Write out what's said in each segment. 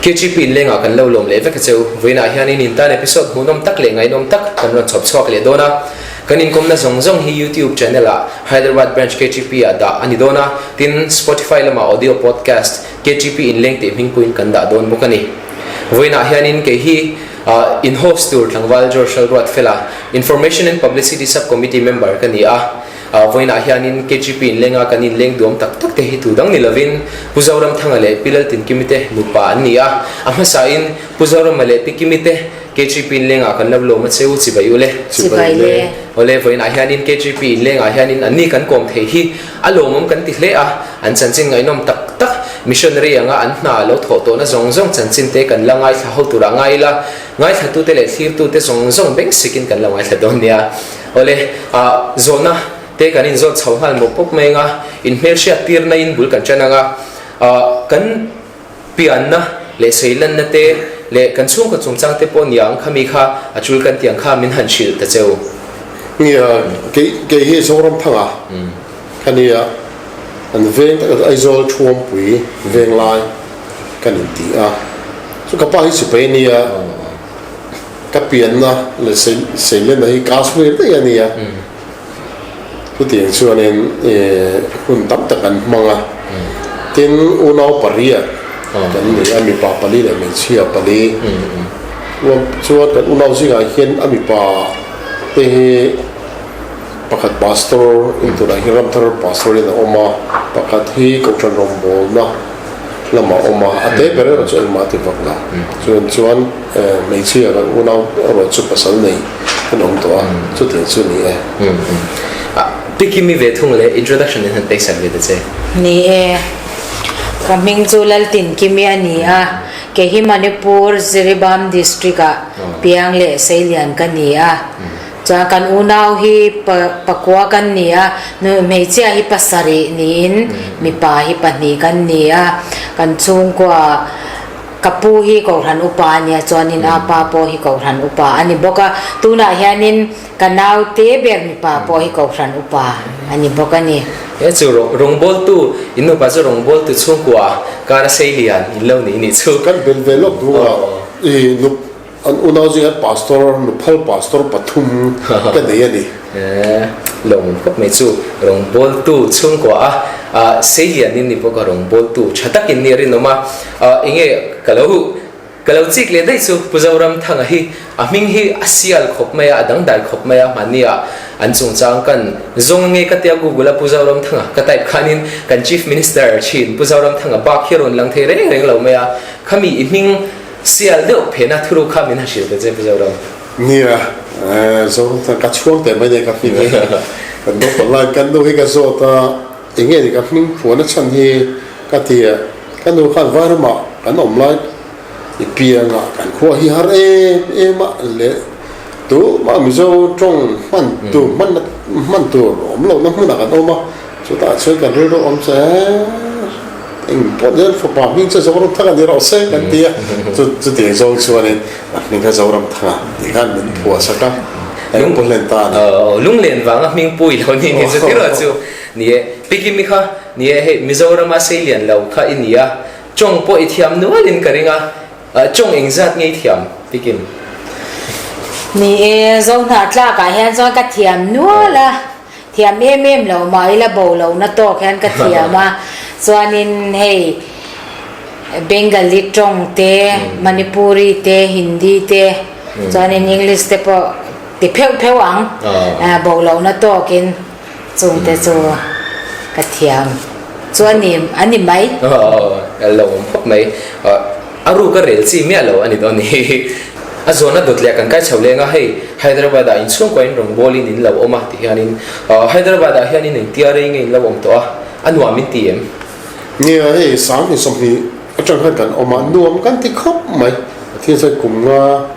KGP inlengah kan lo lawm leh vek a cheu. Vawiinah hianin in tan episode hmuhnawm tak leh ngaihnawm tak kan rawn chhawp chhuak leh dawn a. Kan inkawmna zawng zawng hi YouTube channel ah Hyderabad Branch KGP ah dah a ni dawn a, tin Spotify lamah audio podcast KGP inleng tih hmingpuiin kan dah dawn bawk a ni. Vawiinah hianin kei hi in host tur tlangval George Lalruatfela, Information and Publicity Sub-Committee member ka ni a. Vawiinah hianin KGP inlenga kan inleng duam tak tak te hi tu dang ni lovin Pu Zoramthanga leh Pi Laltinkimi te nupa an ni a. A hmasain Pu Zorama leh Pi Kimi te KGP inlengah kan lo lawm a che u, chibai u le. Chibai le. Awle, vawiinah hianin KGP inlengah hianin anni kan kawm thei hi a lawmawm kan ti hle a. An chanchin ngaihnawm tak tak, missionary anga an hna lo thawh tawhna zawng zawng chanchin te kan la ngaithla ho turah ngai ila, ngaithlatute leh thlirtute zawng zawng beng sikin kan lo ngaithla dawn nia. Awle, ah, zawhna te kan inzawt chho nghal mawp mawp mai anga, inhmelhriat tirna in bul kan ṭan anga, ah, kan pianna leh seilanna te leh kan chhungkaw chungchang te pawh niang khami kha a tul kan tiang kha min han hrilh ta cheu. Nia, kei, kei hi Zoramthanga ka nia, an veng tak Aizawl Thuampui Venglai kan inti a, chu ka pa hi sipai a nia. Ka pianna leh seilenna hi Kashmir daih a nia. Chutiang chuanin hun tam tak an hmang a. Tin, unau pariat kan ni a, mipa pali leh hmeichhia pali. Chuan kan unau zingah hian a mipa te hi pakhat pastor in tunah hian Ramthar pastor in a awm a, pakhat hi Kohhran rawngbawlna lamah a awm a, a te ber erawh chu engmah a ti vak lo. Chuan chuan hmeichhia kan unau erawh chu pasal nei an awm tawh a, chutiang chu ni e. Pi Kimi ve thung leh introduction in han pek sak ve ta che. Ni e. Ka hming chu Laltinkimi a ni a, kei hi Manipur Jiribam District ah piang leh seilian ka ni a. Chuan kan unau hi pakua kan ni a, hmeichhia hi pasarih niin mipa hi pahnih kan ni a. Kan chhungkua ka pu hi Kohhran upa a nia, chuanin a pa pawh hi Kohhran upa a ni bawk a. Tunah hianin ka naute ber mipa pawh hi Kohhran upa a ni bawk a ni. He chu rawngbawltu, in nupa chu rawngbawltu chhungkua kar a sei lian in lo nih nih chu. Kan bel ve lawk duh a, i nup An unau zingah pastor, nuphal pastor pathum ka nei a ni. Lawm khawp mai chu rawngbawltu chhungkua a seilianin ni bawk a, rawngbawltu tha takin ni a rinawm a. Enge ka lo ka lo chik leh daih chu Pu Zoramthanga hi a hming hi a sial khawp mai a, a dangdai khawp mai a, mahni ah an chungchang kan zawng nge ka tia Google a Pu Zoramthanga ka type khanin kan Chief Minister thin Pu Zoramthanga bak hi a rawn lang thei reng reng lo mai a, khami i hming Sial deuh phena thuru kha min ha hrilh ta che Pu Zoram. Nia, Zoram chuan ka chhuang teh mai nia ka hming hi. Kan naupang lai kan nu hi ka zawt a, eng nge ni ka hming phuan a chhan hi ka ti a, ka nu khan Vairamah kan awm lai i piangah kan khua hi har em em a leh tumah Mizo tawng hman tur hman hman tur awm lohna hmunah kan awm a, Chutah chuan kan rilru awm che eng pawh nen fapa hming chu Zoramthanga ni rawh se kan ti a, chu chutiang zawng chuanin a hming kha Zoramthanga tih khan min phuah sak a, eng pawh hlen ta a ni. Lunglen vanga hming pui lo ni ni chu ti rawh chu ni e. Pi Kimi kha ni e hei Mizorama seilian lo kha i ni a, tawng pawh i thiam nualin ka ring a, Tawng engzat nge i thiam Pi Kim? Ni e, Zohnahthlakah hian chuan ka thiam nual a. Thiam em em lo mah ila bo lo na tawk hian ka thiam a, chuanin hei Bengali tawng te, Manipuri te, Hindi te, chuanin English te pawh ti pheuh pheuh ang, bo lo na tawkin chung te chu ka thiam chu a ni a ni mai. Aw lo awm khawp mai. A ruk a rel chi miah lo a ni dawn ni. A zawn a dawt leh kan kai chho leng a, hei Hyderabad ah inchhungkua in rawngbâwl in in lo awm a ti hianin Hyderabad ah hianin engtia rei nge in lo awm tawh a, a nuam in ti em? Nia, hei 2020 atang khan kan awm a, nuam kan ti khawp mai. Pathian chuan kum nga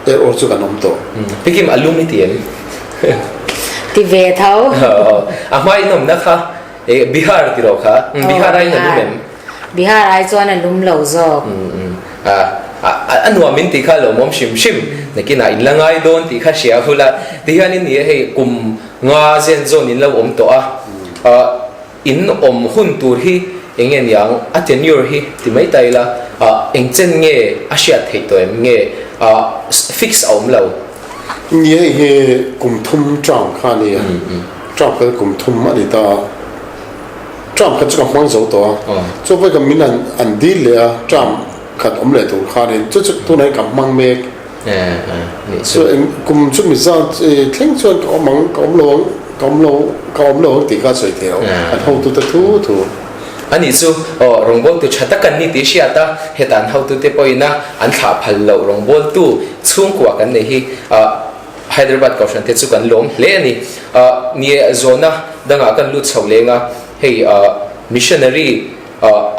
er awr chu kan awm tawh. Pikim a lum i ti em? Ti ve tho. A hma in awmna kha Bihar ti rawh kha, Bihar aiin a lum em? Bihar ai chuan a lum lo zawk. A nuam in tih kha a lawmawm hrim hrim. Nakinah in la ngai dawn tih kha hria hul a. Tihianin ni e hei kum nga zen zawn in lo awm tawh a. In awm hun tur hi Eng nge niang a tenure hi ti mai ta ila, eng chen nge a hriat theih tawh em nge fix a awm lo? Ni hei hi kum thum term kha a ni a, term kha kum thum a ni ta a, term kha chu ka hmang zo tawh a, chu vawi min an dil leh a term khat awm leh tur khanin chu chu tunah hian ka hmang mek. Chu kum chu mi zat thleng chuan ka awm ang, ka awm lo ang, ka awm lo, ka awm lo ang tih kha a sawi thei lo, an hotute thu thu. Ani chu aw rawngbawltu tha tak an ni tih hriat a, heta an hotute pawhin a an thlah phal loh rawngbawltu chhungkua kan nei hi Hyderabad Kohhran te chu kan lawm hle a ni. Ni zawhna dangah kan lut chho leng a, hei missionary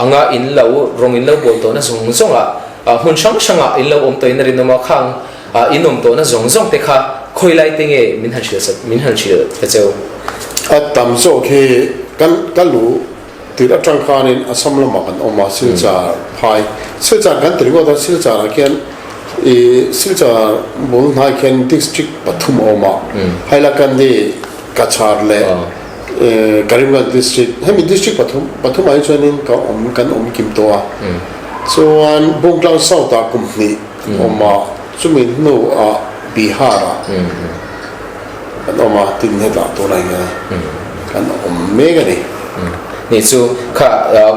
anga in lo rawng in lo bawl tawhna zawng zawngah hmun hrang hrangah in lo awm tawhin a rinawm a, khang in awm tawhna zawng zawng te kha khawi lai te nge min han hrilh min han hrilh ta cheu? A tam zawk hi kan ka luh tirh atang khanin Assam lamah kan awm a, Silchar phai, Silchar kan ti ringawt a, Silchar ah khian ih Silchar bul hnai khian district pathum a awm a, Hailakandi, Cachar leh Karimganj district, hemi district pathum pathumah hi chuanin ka awm kan awm kim tawh a, chuan Bungtlang South ah kum hnih kan awm a, chumi hnuah Bihar ah kan awm a, tin hetah tunah hian kan awm mek a ni. Ni chu kha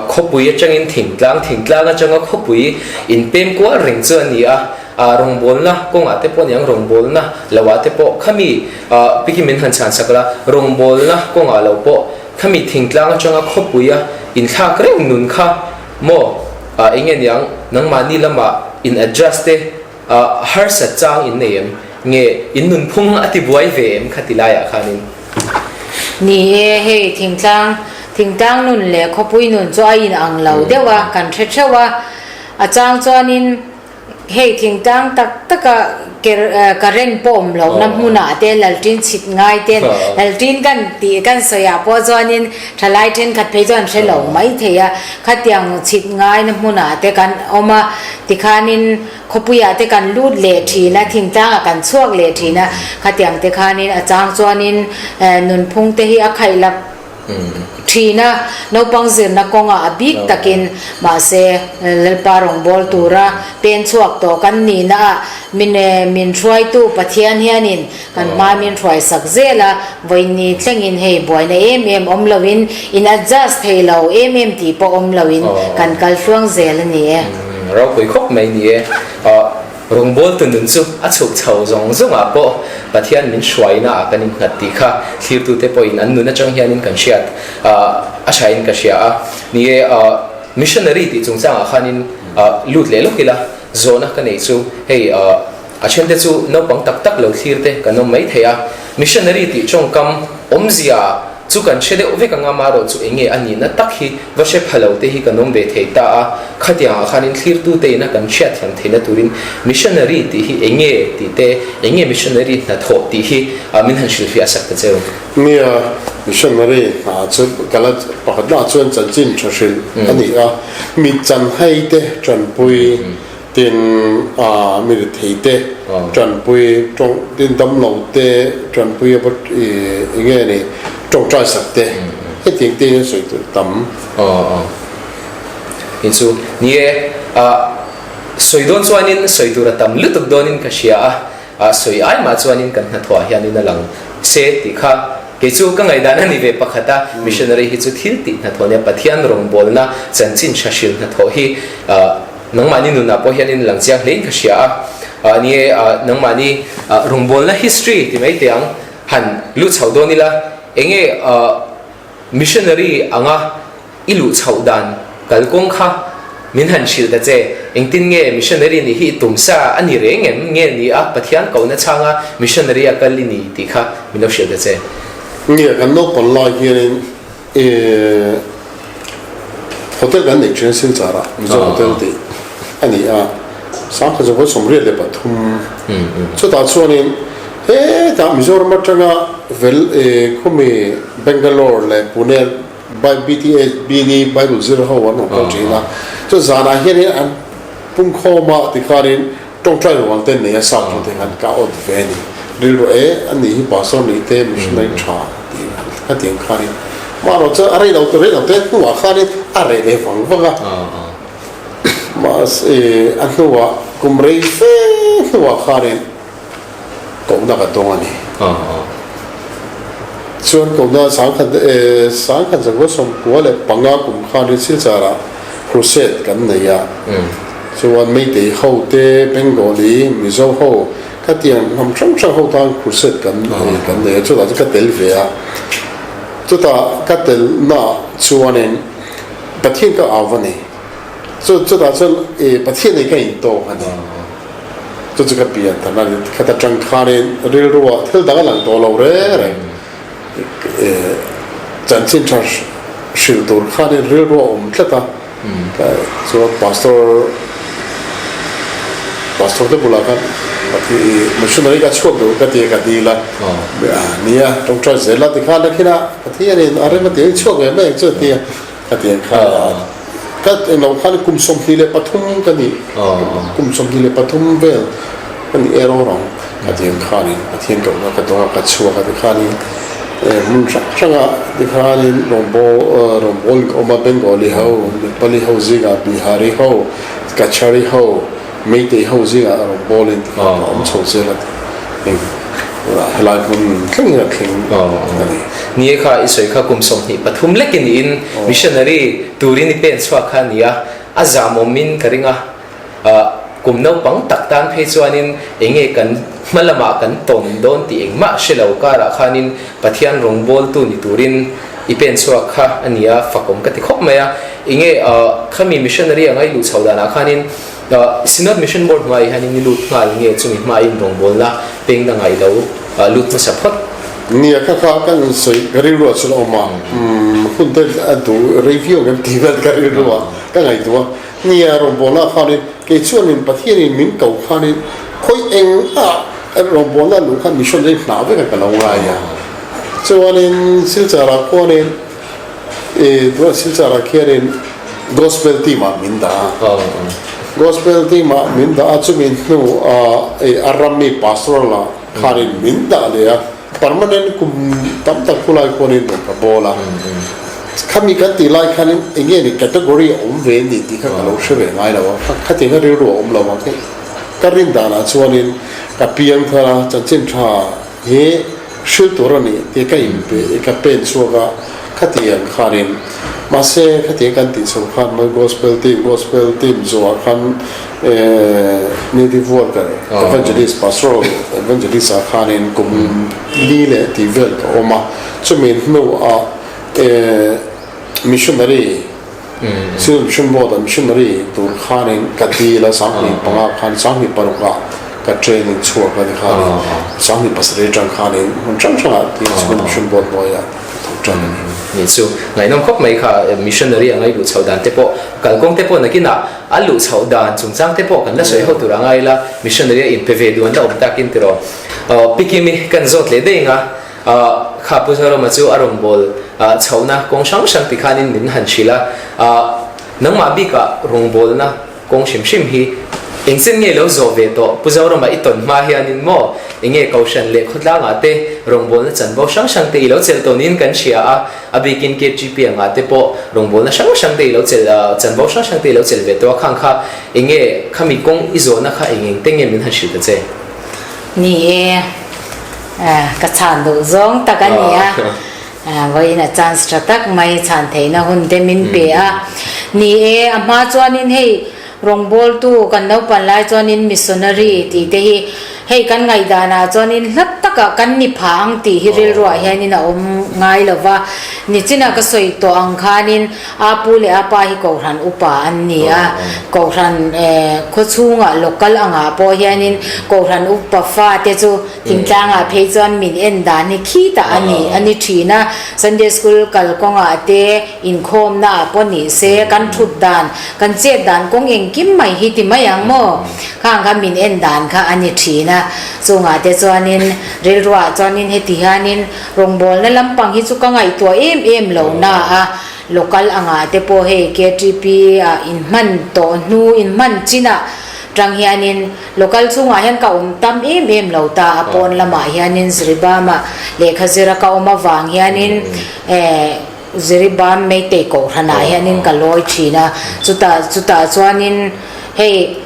khawpui atangin thingtlang, thingtlang atanga khawpui inpem kual reng chu a ni a. Rawngbawlna kawngah te pawh niang rawngbawlna loah te pawh khami pi hi min han chhan sak la, rawngbawlna kawngah lo pawh khami thingtlang atanga khawpuia inthlak reng nun kha maw eng nge niang nangmahni lamah in adjust te harsat chang in nei em? Nge in nunphung a ti buai ve em kha ti laiah khanin? Ni e, hei thingtlang thingtlang nun leh khawpui nun chu a inang lo deuh a, kan hre theuh a, a chang chuanin Hei thingtlang tak taka current pawh awm lohna hmunah te lalṭin chhit ngai ten lalṭin kan tih kan sawiah pawh chuanin thalai thenkhat phei chuan hre lo mai thei a, khatiang chhit ngaina hmunah te kan awm a, tikhanin khawpuiah te kan lut leh thin a, thingtlangah kan chhuak leh thin a, khatiang te khanin a chang chuanin nunphung te hi a khaihlak Thin a, naupang zirna kawngah a bik takin mahse Lalpa rawngbâwl tura pen chhuak tawh kan nihna ah min min hruaitu Pathian hianin kan hma min hruaisak zel a, vawiinni thlengin hei buaina em em awm loin in adjust thei lo em em tih pawh awm loin kan kal hluang zel a ni e. Ropui khawp mai ni e. Rawngbawltu nun chu a chhuk chho zawng zawngah pawh Pathian min hruaina ah kan innghat tih kha thlirtute pawhin an nun atang hianin kan hriat a thain ka hria a. Ni e, missionary tih chungchangah khanin lut leh lawk ila zawhna ka neih chu hei a thente chu naupang tak tak lo thlir te kan awm mai thei a. Missionary tih tawngkam awmzia Chu kan hre deuh vek anga marawh chu enge a nihna tak hi va hre pha lo te hi kan awm ve thei ta a, khatiangah khanin thlirtute ina kan hriatthiam theihna turin missionary tih hi enge tih te, enge missionary hnathawh tih hi min han hrilhfiah sak ta cheu. Nia, missionary hna chu ka la pakhat lah chuan chanchin tha hrilh a ni a, mi chanhai te tanpui Tin, mi rethei te tanpui, tawng, tin damlo te tanpui a eng nge ni, tawngtai sak te, hetiang te hian sawi tur tam. Aw aw. Ni chu, ni e, sawi dawn chuanin sawi tur a tam lutuk dawnin ka hria a, sawi ai mah chuanin kan hnathawhah hianin a lang se tih kha kei chu ka ngaihdan a ni ve pakhat a, missionary hi chu thil tih hnathawh nia Pathian rawngbawlna chanchin tha hril hnathawh hi Nangmahni nunah pawh hianin lang chiang hlein ka hria a, ni e, nangmahni rawngbawlna history ti mai teh ang, han luh chhoh dawn ila, enge missionary anga i luh chhoh dan kalkawng kha min han hrilh ta che, engtin nge missionary nih hi i tum sa a ni reng em, nge ni a Pathian kohna chhanga missionary a kal i ni tih kha min lo hrilh ta che. Nge kan naupang lai hianin Ihh hotel kan neih thin Silchar ah Mizo hotel tih a ni a, Sangkhat zawk 83 chutah chuanin hetah Mizoram atanga vel ih khumi Bangalore leh Pune BTH BD Bible zir ho an rawn kal thin a, chuan zanah hianin an pungkhawm a tikhanin tawngtai rual te nei a sap thu te khan ka awt ve a ni. Rilru e a nih hi pastor nih te missionary tha tih khatiang khanin. Amaherawh chu a rei lo rei lo te hnuah khanin a reh leh vang vang a. Mahse a hnuah kum rei fe hnuah khanin kohna ka dawng a ni. Chuan kohna sangkhat sangkhat zakua 95 kum khanin Silchar-ah crusade kan nei a. Chuan Meitei ho te, Bengali, Mizo ho khatiang hnam hrang hrang ho tan crusade kan kan nei a, chutah chu ka tel ve a. Chutah ka telna chuanin Pathian ka au a ni. Chu chutah chuan Pathian nei ka intawk a ni. Chu chu ka pian than a ni. Khat atang khanin rilruah thil dang a lang tawh lo reng reng. Chanchin tha hrilh tur khanin rilruah a awm tlat a. Chuan Pastor Pastor te bulah khan Missionary ka chhuak duh ka ti a ka dil a. Nia tawngtai zel a tikhan nakinah Pathianin a rem a ti a i chhuak ve mai ang chu a ti a. Ka ti ang khan ka englo khan kum 23 ka nih kum 23 vel ka nih erawh ang ka ti ang khanin Pathian kohna ka dawng a ka chhuak a tikhanin hmun hrang hrangah tikhanin rawngbâwl rawngbâwl ka awm a Bengali ho Nepali ho zingah Bihari ho Kachari ho Meitei ho zingah rawngbâwlin tikhan ka awm chho zel a eng helai hmun thlengin a thleng a ni. Ni e kha i sawi kha kum 23 lek i niin missionary turin i pen chhuak kha a ni a, a zamawmin ka ring a, kum naupang tak tan phei chuanin eng nge kan hma lamah kan tawn dawn tih engmah hre lo karah khanin Pathian rawngbawltu ni turin i pen chhuak kha a ni a, fakawm ka ti khawp mai a. Eng nge khami missionary anga i luh chho danah khanin Synod Mission Board hnuaiah hianin i lut nghal nge chumi hmain rawngbawlna peng dangah i lo lut hmasa phawt? Nia kha kha kan sawi ka rilru ah chuan a awm a, hun te a duh rei viau em tih vel ka rilru ah ka ngaihtuah a. Nia rawngbawlna khanin kei chuanin Pathianin min ko khanin khawi eng ah rawngbawlna luh khan mission rei hnah vek a ka lo ngai a. Chuanin Silchar ah khuanin tunah Silchar ah khianin Gospel team ah min dah a. Gospel team ah min dah a chumi hnu ah a rammi pastoral ah khanin min dah leh a. Permanent kum tam tak khulai khuanin rawn ka bawl a. Khami kan tih lai khanin eng nge ni category a awm ve ni tih kha ka lo hre ve ngai lo a. Khatiang kha rilru a awm lo a. Ka rin danah chuanin ka piang thar a, chanchin tha hi hril tur a ni tih ka inpe ka pen chhuak a. Khatiang khanin mahse khatiang kan tih chho khan Gospel team Gospel team zawhah khan Native worker, evangelist, pastoral evangelist ah khanin kum li leh tih vel ka awm a, chumi hnuah missionary, Synod Mission Board ah missionary tur khanin ka dil a, 2005 khan 2006 ah ka training chhuak a ni khanin 2007 atang khanin hmun hrang hrangah Synod Mission Board hnuaiah ka thawk tan a ni. Nih chu ngaihnawm khawp mai kha missionary a ngaihluh chhoh dan te pawh kalkawng te pawh nakinah A luh chhoh dan chungchang te pawh kan la sawi ho tur a ngai la, missionary a inpe ve duh an la awm takin tiraw. Pi Kimi kan zawt leh daih ang a, kha Pu Zorama chu a rawn bawl chhohna kawng hrang hrang ti khanin min han hrilh a, nangmah bikah rawngbawlna kawng hrim hrim hi engchen nge lo zawh ve tawh Pu Zorama i tawn hma hianin maw enge Kohhran leh khawtlangah te rawngbawlna chanvo hrang hrang te i lo chelh tawh niin kan hria a, A bikin KTP angah te pawh rawngbawlna hrang hrang te i lo chelh a, chanvo hrang hrang te i lo chelh ve tawh a, khang kha eng nge khami kawng i zawhna kha eng eng te nge min han hrilh ta che? Ni e, ka chhan duh zawng tak a ni a, vawiin a chance tha tak mai chhan theihna hun te min pe a. Ni e, a hma chuanin hei Rawngbawltu kan naupan lai chuanin missionary tih te hi hei kan ngaihdanah chuanin hla takah kan ni phah ang tih hi rilruah hianin a awm ngai lo va. Nichina ka sawi tawh ang khanin a pu leh a pa hi Kohhran upa an ni a, Kohhran khawchhungah local angah pawh hianin Kohhran upa fate chu Thingtlangah phei chuan min en dan hi khitah a ni a ni thin a, Sunday school kal kawngah te, inkhawmna ah pawh ni se, kan thut dan, kan chet dan kawng engkim mai hi ti mai ang maw? Khang kha min en dan kha a ni thin a, chungah te chuanin rilruah chuanin heti hianin rawngbawlna lampang hi chu ka ngaihtuah em em lo na a, local angah te pawh hei KTP ah inhman tawh hnu inhman chinah tang hianin Local chungah hian ka awm tam em em lo ta a, pawn lamah hianin Zribama lehkha zira ka awm avang hianin eh. Jiribam Meitei Kohhranah hianin ka lawi thin a, chutah chutah chuanin hei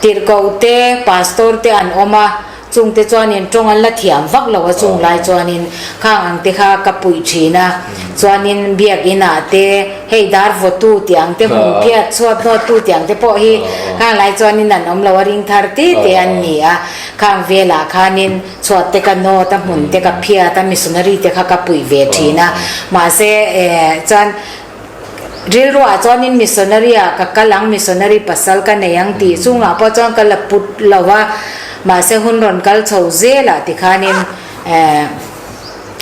tirhkoh te pastor te an awm a, chungte chuanin tawng an la thiam vak lo a chung lai chuanin khang ang te kha ka puih thin a, chuanin biakin ah te hei dar vawtu tih ang te hmun phiat chhuat hnawttu tih ang te pawh hi khang lai chuanin an awm lo a ring thar te te an ni a, khang velah khanin. Chhuat te ka nawt a, hmun te ka phiat a, missionary te kha ka puih ve thin a. Mahse eh chuan rilruah chuanin missionary ah ka kal ang, missionary pasal ka nei ang tih chungah pawh chuan ka la put lo a. Mahse hun rawn kal chho zelah tikhanin eh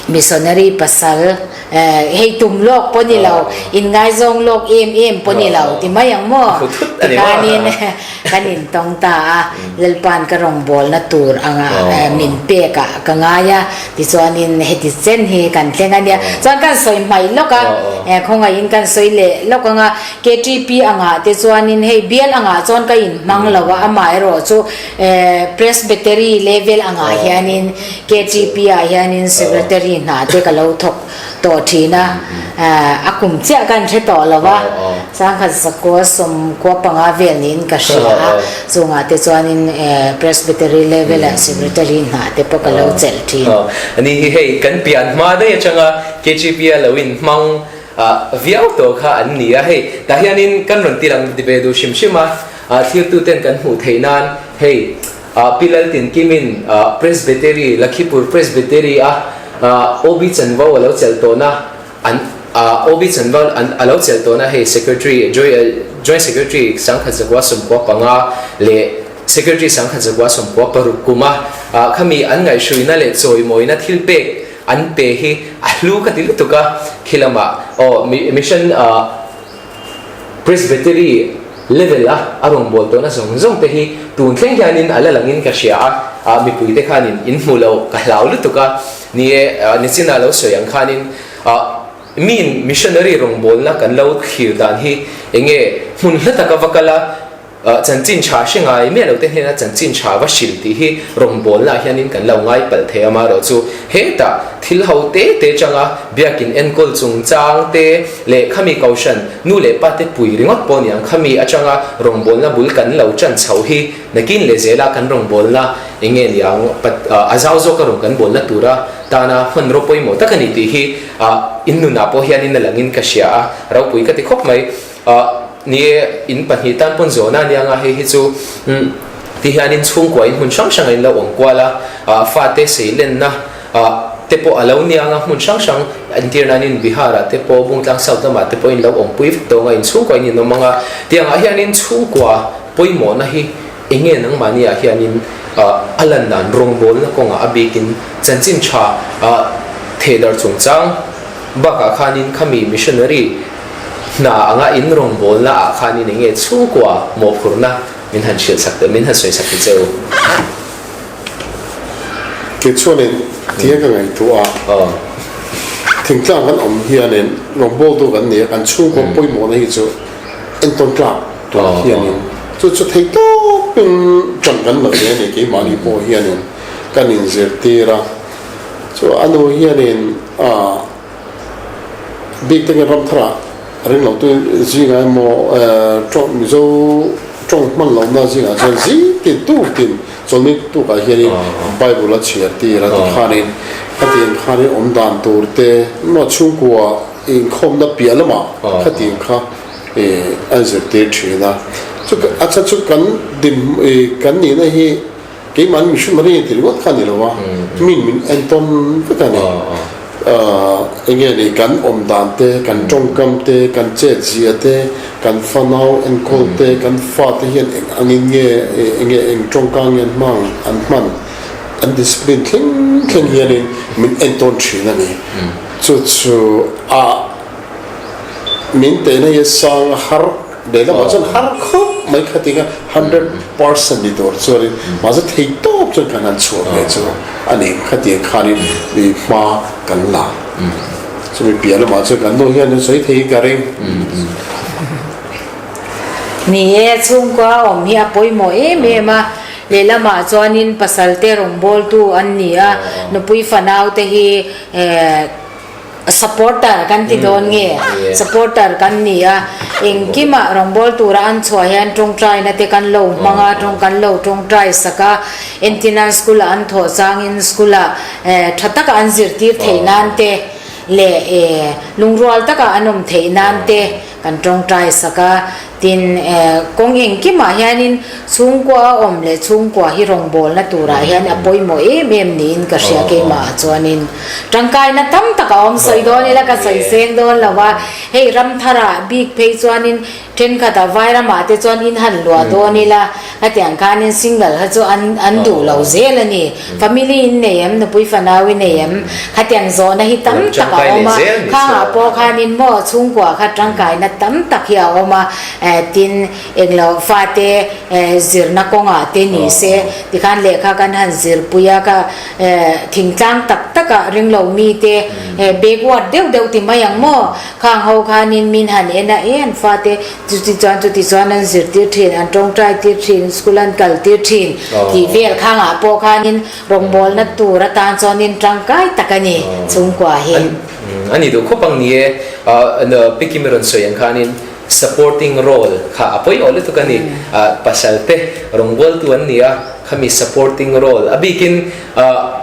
missionary pasal eh hei tum lawk pawh ni lo, inngaizawng lawk em em pawh ni lo ti mai ang maw? Tikhanin Kan intawng ta a, Lalpa'n ka rawngbawlna tur anga min pek ah ka ngai a, tichuanin heti chen hi kan thleng a nia. Chuan kan sawi hmaih lawk a, khawngaihin kan sawi leh lawk ang a, KTP angah te chuanin hei bial angah chuan ka inhmang lo a, amaherawh chu Presbytery level angah hianin KTP ah hianin Secretary hna te ka lo thawk tawh thin a, a kum chiah ka an hre tawh lo a, sangkhat zakua sawmkua panga vel niin ka hria a, chungah te chuanin Presbytery level ah Secretary hna te pawh ka lo chelh thin. Ani hi hei kan pian hma daih atanga KGP a lo inhmang viau tawh kha an ni a, hei tah hianin kan rawn ti lang ve duh hrim hrim a, thlirtuten kan hmuh theih nan hei Pi Laltinkimin Presbytery, Lakhipur Presbytery a OB chanvo a lo chelh tawhna an OB chanvo an a lo chelh tawhna hei Secretary Joint Secretary Sangkhat Zakua 95 leh Secretary Sangkhat Zakua 96 kuma khami an ngaihhruina leh chawimawina thil pek an pe hi a hlu ka ti lutuk a, khilama aw Mission Presbytery level a a rawngbâwl tawhna zawng zawng te hi tun thleng hianin a la langin ka hria a, ah mipui te khanin in hmu lo ka hlau lutuk a, ni e, nichina lo sawi ang khanin ah miin missionary rawngbâwlna kan lo thlir dan hi eng nge hmun hla taka va kal a, Chanchin tha hre ngai miah lo te hnena chanchin tha va hrilh tih hi rawngbawlna ah hianin kan lo ngai palh thei a, amaherawh chu hetah thil ho te te changa biakin enkawl chungchang te leh khami kohhran nu leh pa te pui ringawt pawh ni ang khami atanga rawngbawlna bul kan lo tan chhoh hi nakin leh zela kan rawngbawlna eng nge ni ang a zau zawka rawn kan bawlna tura tana hmanraw pawimawh tak a ni tih hi in nunah pawh hianin a langin ka hria a, ropui ka ti khawp mai. Ah, ni e, in pahnih tan pawn zawhna a nia nga hei hi chu umm ti hianin chhungkua in hmun hrang hrang a in lo awm kual a, ah fate seilenna ah te pawh a lo nia nga hmun hrang hrang entir nanin Bihar ah te pawh Bungtlang South lamah te pawh in lo awmpui vek tawh nga in chhungkua in inawm ang a, tiangah hianin chhungkua pawimawhna hi eng nge nangmahni ah hianin ah a lan dan rawngbawlna kawngah a bikin chanchin tha ah thehdarh chungchang bakah khanin khami missionary Hna anga in rawngbawlna ah khan in enge chhungkua mawhphurhna min han hrilh sak teh, min han sawi sak teh che u. Kei chuanin tia ka ngaihtuah a, thingtlang kan awm hianin rawngbawltu kan ni a, kan chhungkua pawimawhna hi chu entawn tlak tur hianin chu chu thei tawpin ṭan kan la ve a ni, keimahni pawh hianin kan inzirtir a, chu a nu hianin ah. Bik takin ramthar ah ringlotu zingah emaw tawng Mizo tawng hman lohna zingah chuan zing tin tuk tin chawlhni tukah hianin Bible a chhiar tir a tikhanin khatiang khanin awm dan tur te emaw chhungkua inkhawmna piah lamah khatiang kha a zirtir thin a. Chu a chu kan din kan nihna hi Keimahni mihring mari ti ringawt kha a ni lo a, min min entawn vek a ni. Eng nge ni kan awm dan te, kan tawngkam te, kan chet zia te, kan fanau enkawl te, kan fate hian eng angin nge eng nge eng tawngka nge an hmang an hman, an discipline thleng thleng hianin min entawn thin a ni. Chu chu a min tehna hi a sang a har. Lehlamah chuan har khawp mai kha tinga 100% ni tur chuanin mahse thei tawp chuan kan han chhuah ve chu a ni khatiang khanin i hma kan la. Chumi piah lamah chuan kan nu hian an sawi theiin ka ring. Ni e, chhungkua awm hi a pawimawh em em a, lehlamah chuanin pasal te rawngbawltu an ni a, nupui fanau te hi eh. Supporter kan ti dawn nge? Supporter kan ni a, engkimah rawngbâwl tura an chhuah hian tawngtaina te kan lo hmang a, tawng kan lo tawngtai sak a, entirnan school-ah an thawh changin school-ah tha taka an zirtir theih nan te leh lungrual taka an awm theih nan te kan tawngtai sak a. Tin, kawng engkimah hianin chhungkua a awm leh chhungkua hi rawngbawlna turah hian a pawimawh em em niin ka hria keimahah chuanin tangkaina tam tak a awm sawi dawn ila ka sawi seng dawn lo a, hei ramtharah bik phei chuanin thenkhatah vairamah te chuan in han luah dawn ila hetiang khanin single kha chu an an duh lo zel a ni. Family in nei em, nupui fanau i nei em? Khatiang zawhna hi tam tak a awm a, khangah pawh khanin maw chhungkua kha tangkaina tam tak hi a awm a, tin englo fate zirna kawngah te ni se tikhan lehkha kan han zirpui a, ka thingtlang tak takah ringlo mite backward deuh deuh ti mai ang maw? Khang ho khanin min han en a, e an fate chuti chuan chuti chuan an zirtir thin, an tawngtai tir thin, school an kal tir thin tih vel khangah pawh khanin rawngbawlna tur atan chuanin tangkai tak a ni chhungkua hi. A ni duh khawp ang ni e, Pi Kimi rawn sawi ang khanin supporting role kha a pawimawh lutuk a ni, pasal te rawngbawltu an ni a, khami supporting role a bikin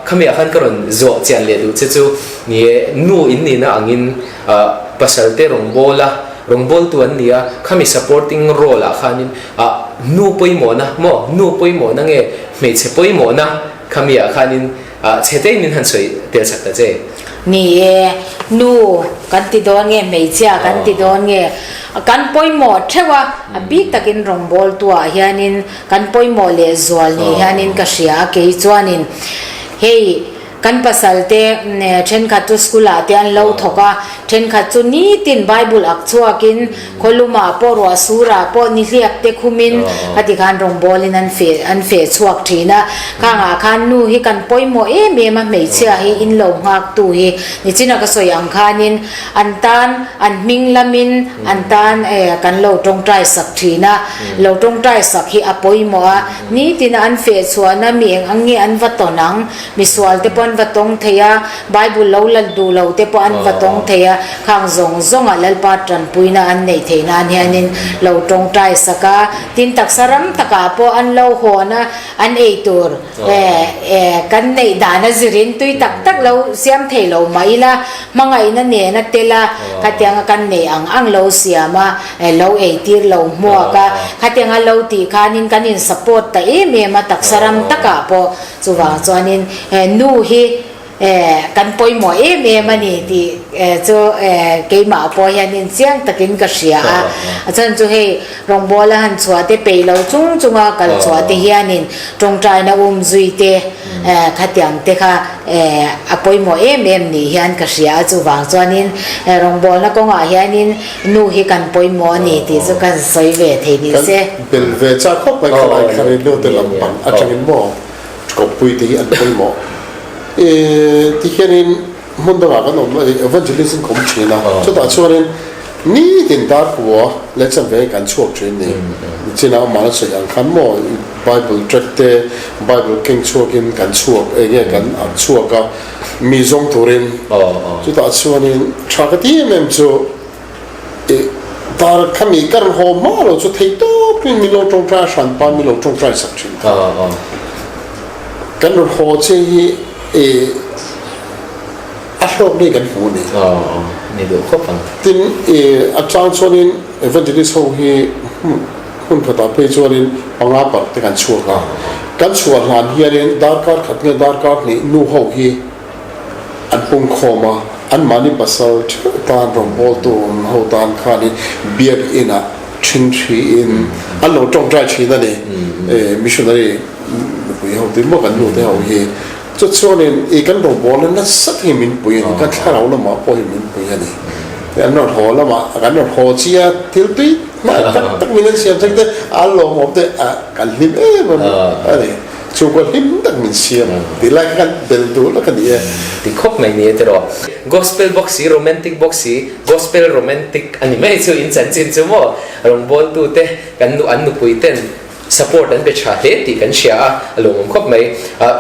khami ah khan ka rawn zawh chian leh duh che chu ni e, nu in nihna angin pasal te rawngbawla rawngbawltu an ni a, khami supporting role ah khanin nu pawimawhna maw nu pawimawhna nge hmeichhe pawimawhna khami ah khanin chhe te in min han sawi tel chak ta che. Ni e, nu kan ti dawn nge hmeichhia kan ti dawn nge kan pawimawh theuh a, a bik takin rawngbawltu ah hianin kan pawimawh leh zual ni hianin ka hria a, kei chuanin hei Kan pasal te thenkhat chu school ah te an lo thawk a, thenkhat chu nitin Bible ak chhuakin khawlumah pawh ruah surah pawh nihliap te khumin khati khan rawngbawlin an feh an feh chhuak thin a. Khangah khan nu hi kan pawimawh em em a, hmeichhia hi in lo nghaktu hi nichina ka sawi ang khanin an tan an hming lamin an tan kan lo tawngtai sak thin a, lo tawngtai sak hi a pawimawh a, nitin an feh chhuahna mi eng ang nge an va tawn ang? Misual te pawh an va tawng thei a, Bible lo la duh lo te pawh an va tawng thei a, khang zawng zawngah Lalpa tanpuina an neih theih nan hianin lo tawngtai sak a, tin taksa ram takah pawh an lo hawn a, an ei tur kan neih dan a zirin tui tak tak lo siam thei lo mah ila, hmangaihna nen a tel a, khatianga kan neih ang ang lo siam a, lo ei tir lo hmuak a, khatianga lo tih khanin kan in support ta em em a taksa ram takah pawh. Chuvang chuanin nu hi kan pawimawh em em a ni tih chu keimah pawh hianin chiang takin ka hria a. A chhan chu hei rawngbawla han chhuah te peih lo chung chunga kal chhuah te hianin tawngtaina um zui te khatiang te kha a pawimawh em em ni hian ka hria a. Chuvang chuanin rawngbawlna kawngah hianin nu hi kan pawimawh a ni tih chu kan sawi ve thei ni se. Kan bel ve chak khawp mai khalai kharin nu te lam pang atangin maw kawppui te hi an pawimawh. Ti hianin hmun dangah kan awm evangelism ka awm thin a, chutah chuanin nitin dar kua leh chanve kan chhuak thin ni. Nichinah amah a sawi ang khan maw Bible tract te Bible keng chhuakin kan chhuak enge kan chhuak a mi zawng turin chutah chuanin tha ka ti em em chu I dar khami ka rawn haw hma lo chu thei tawpin min lo tawngtai a hran pa min lo tawngtai sak thin kha. Kan rawn haw che hi i a hlawk nei kan hmu a ni. Ni duh khawp ang. Tin i a chang chuanin evangelist ho hi hmun khatah phei chuanin panga parh te kan chhuak a. Kan chhuah hlan hianin darkar khat nge darkar hnih nu ho hi An pungkhawm a, anmahni pasal theuh tan rawngbawltu awm ho tan khanin biakinah thinhriin an lo tawngtai thin a ni. Missionary nupui ho tih maw kan nute ho hi. Chu chuanin i kan rawngbawlna nasa takin min pui a ni, kan thlarau lamah pawh hi min pui a ni. An rawn haw lamah kan rawn haw chia thil tui hmai tak tak min an siam chang te an lawmawm te kan hlim em em a ni. Chhungkaw hlim tak min siam tih lai kha kan bel duh lawk a ni e. Ti khawp mai ni e tiraw. Gospel bawk si, romantic bawk si, gospel romantic a ni mai chu in chanchin chu maw rawngbawltu te kan nu an nupui ten support an pe tha hle tih kan hria a, a lawmawm khawp mai.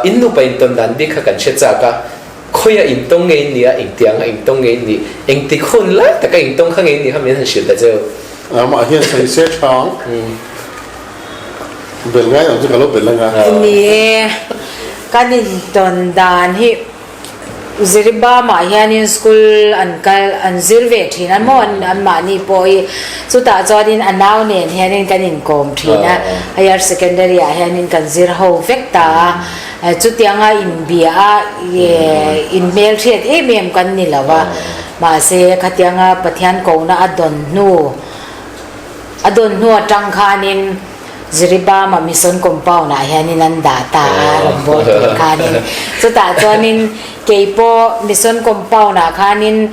In nupa intawn dan bik kha kan hre chak a. Khawia intawng nge in nih a, engtianga intawng nge in nih, engtik hun lai taka intawng kha nge in nih kha min han hrilh ta cheu. Amah hian sawi se thang bel ngai ang chu ka lo bel anga. Ni e, kan intawn dan hi Ziribamah hianin school an kal an zir ve thin a maw anmahni pawh hi chutah chuanin a nau nen hianin kan inkawm thin a, higher secondary ah hianin kan zir ho vek ta a. Chutianga inbia a inhmelhriat em em kan ni lo a, mahse khatianga Pathian kohna a dawn hnu a dawn hnu atang khanin Jiribama Mission Compound ah hianin an dah ta a, rawn bawl tur khanin. Chutah chuanin keipawh Mission Compound ah khanin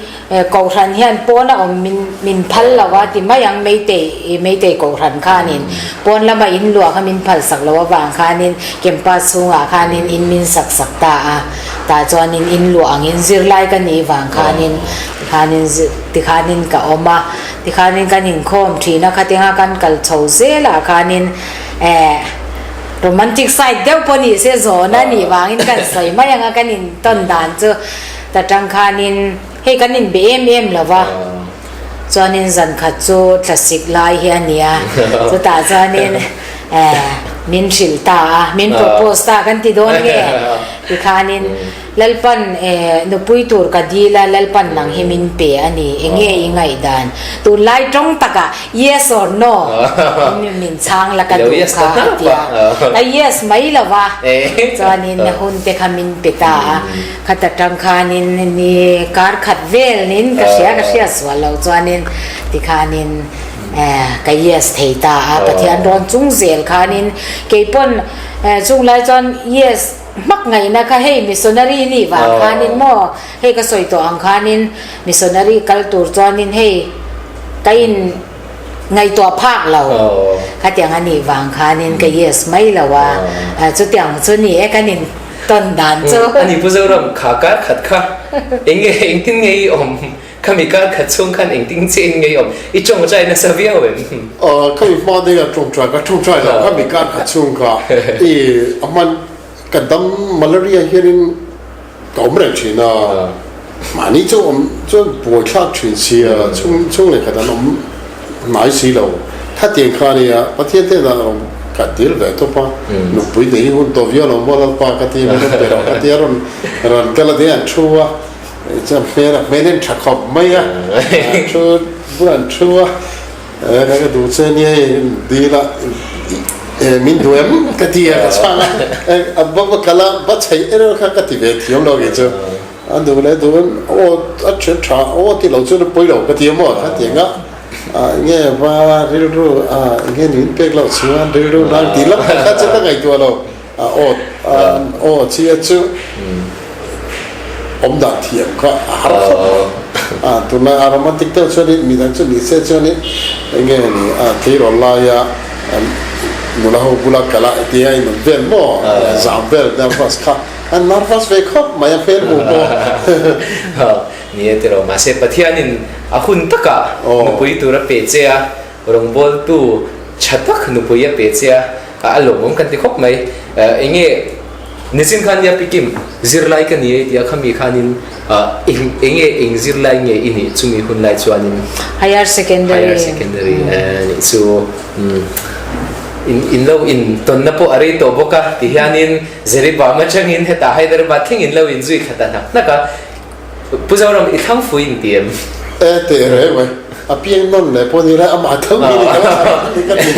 Kohhran hian pawn a awm min min phal lo a ti mai ang Meitei Meitei Kohhran khanin pawn lama in luah kha min phal sak lo avang khanin campus chhungah khanin in min sak sak ta a tah chuanin in luah angin zirlai ka nih vang khanin tikhanin tikhanin ka awm a tikhanin kan inkhawm thin a khatinga kan kal chho zelah khanin eh romantic side deuh pawh ni se zawhna nih vangin kan sawi mai ang a kan intawn dan chu. Ta tang khanin hei kan inbe em em lo va, chuanin zan khat chu thlasik lai hi a nia, chutah chuanin min hrilh ta a, min propose ta kan ti dawn nge? Tikhanin Lalpan nupui tur ka dil a, Lalpan nang hi min pe a ni, enge i ngaihdan? Tunlai tawng takah yes or no min chhang la ka duh kha a ti a, a yes mai lo va, chuanin hun te kha min pe ta a. Khat atang khanin ni kar khat vel nin ka hria ka hria sual loh chuanin tikhanin ka yes thei ta a, Pathian rawn chung zel khanin keipawn chung lai chuan yes hmak ngaihna kha hei missionary nih vang khanin maw hei ka sawi tawh ang khanin missionary kal tur chuanin hei ka in ngaihtuah phak lo khatiang a nih vang khanin ka yes mai lo a, chutiang chu ni e kan in. Tawn dan chu. Ani Pu Zoram kha kar khat kha eng nge engtin nge i awm? Khami kar khat chhung khan engtin che in nge i awm? I tawngtai nasa viau em? Khami hma deuh a tawngtai ka tawngtai lo khami kar khat chhung kha i a hman ka dam malaria hianin ka awm reng thin a mahni chu awm chuan buaithlak thin sia chhung chhung leh khat an awm hnai si lo. Khatiang kha a nia, Pathian te dan rawn ka dil ve tawp a, nupui nei hun tawh viau lo maw Lalpa ka ti a, min rawn pe rawh ka ti a, rawn rawn kal a ding an thu a, chuan hmel a hmel in tha khawp mai a, an thu bulah an thu a, ka ka duh che nia hei dil a, min duh em ka ti a ka chhang a, a va va kal a, va chheih erawh kha ka ti ve thiam lo kei chu, a duh leh duh in aw a tha tha aw ti lo chuan a pawi lo ka ti a maw khatiang a. Nge va rilru nge min pek loh chuan rilru nang tih lam kha chu ka ngaihtuah lo. Aw aw chia chu awm dan thiam kha a har khawp mai. Tunlai a romantic deuh chuanin midang chu ni se chuanin enge ni tleirawl laia nula ho bula kal a tia in awm vel maw zam vel nervous kha a nervous ve khawp mai a hmel hmuh pawh. Ni e tiraw, mahse Pathianin a hun takah nupui tur a pe che a, rawngbawltu tha tak nupui a pe che a, a lawmawm kan ti khawp mai. Eng nge nichin khan nia Pikim zirlai ka ni e tia khami khanin eng nge eng zirlai nge i nih chumi hun lai chuanin Higher Secondary Higher Secondary nih chu in lo intawnna pawh a rei tawh bawk a tihianin Jeribam atangin hetah Hyderabad thleng in lo inzui thla ta hnak hnak a. Pu Zoram, i thlang fui in ti em? E teh reng mai, a piang nawn leh pawh ni lai, amah tho hi ni ka la thlang ni ka ti.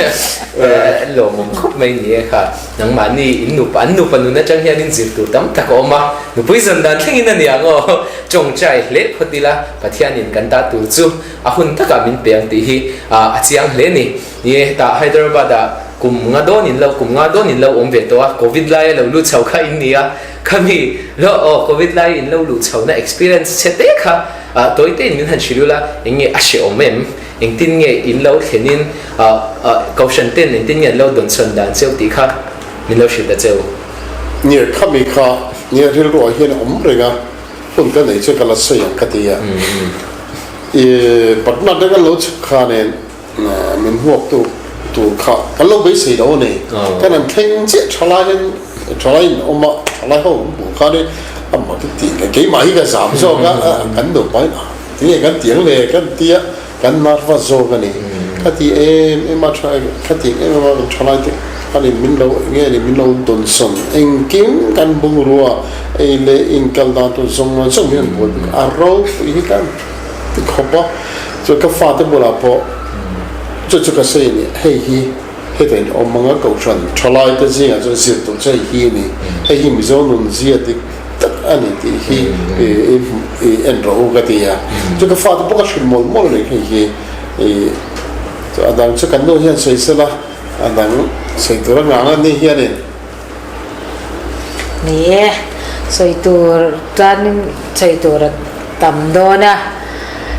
Lawmawm khawp mai ni e kha, nangmahni in nupa, an nupa nun atang hian in zir tur tam tak a awm a, nupui zan dan thlengin a ni ang aw, tawngtai hle phawt ila Pathianin kan ta tur chu a hun takah min pe ang tih hi a chiang hle ni. Ni e, hetah Hyderabad-ah kum nga dawn in lo, kum nga dawn in lo awm ve tawh a, Covid laia lo lut chho kha in ni a, Khami lo aw Covid lai in lo luh chhohna experience chhe te kha tawi te in min han hrilh ula eng nge a hrehawm em? Engtin nge in lo thlen in Kohhran ten engtin nge an lo dawn chhawn dan cheu tih kha min lo hrilh ta cheu. Nia khami kha nia rilruah hian a awm reng a, hun ka nei chu ka la sawi ang ka ti a. I Patna te kan lo chhuk kha nen Min hmuaktu tur kha kan lo beisei lo a ni. Kan han thleng chiah thalai hian thalai in awm a, thalai ho an hmuh khan in Amah ka tih leh keimah hi ka zam zawk a, kan nupa in ah tinge kan ti ang le kan tia kan nervous zawk a ni. Ka ti em em a tha ka ti em em a kan thalai te khanin min lo nge ni min lo dawnsawn engkim kan bungrua ei leh in kal dan tur zawng zawng hian an buai bik a, a ropui hi kan ti khawp a, chuan ka fate bulah pawh chu chu ka sawi a ni hei hi. Heta in awm anga kohhran thalai te zingah chuan zir tur che hi a ni. Hei hi Mizo nun zia dik tak a ni tih hi i en rawh u ka ti a. Chu ka fate pawh ka hrilh mawlh mawlh reng hei hi. A dang chu kan nu hian sawi sela a dang sawi tur a ngang a ni hianin. Ni e, sawi tur chuanin sawi tur a tam dawn a,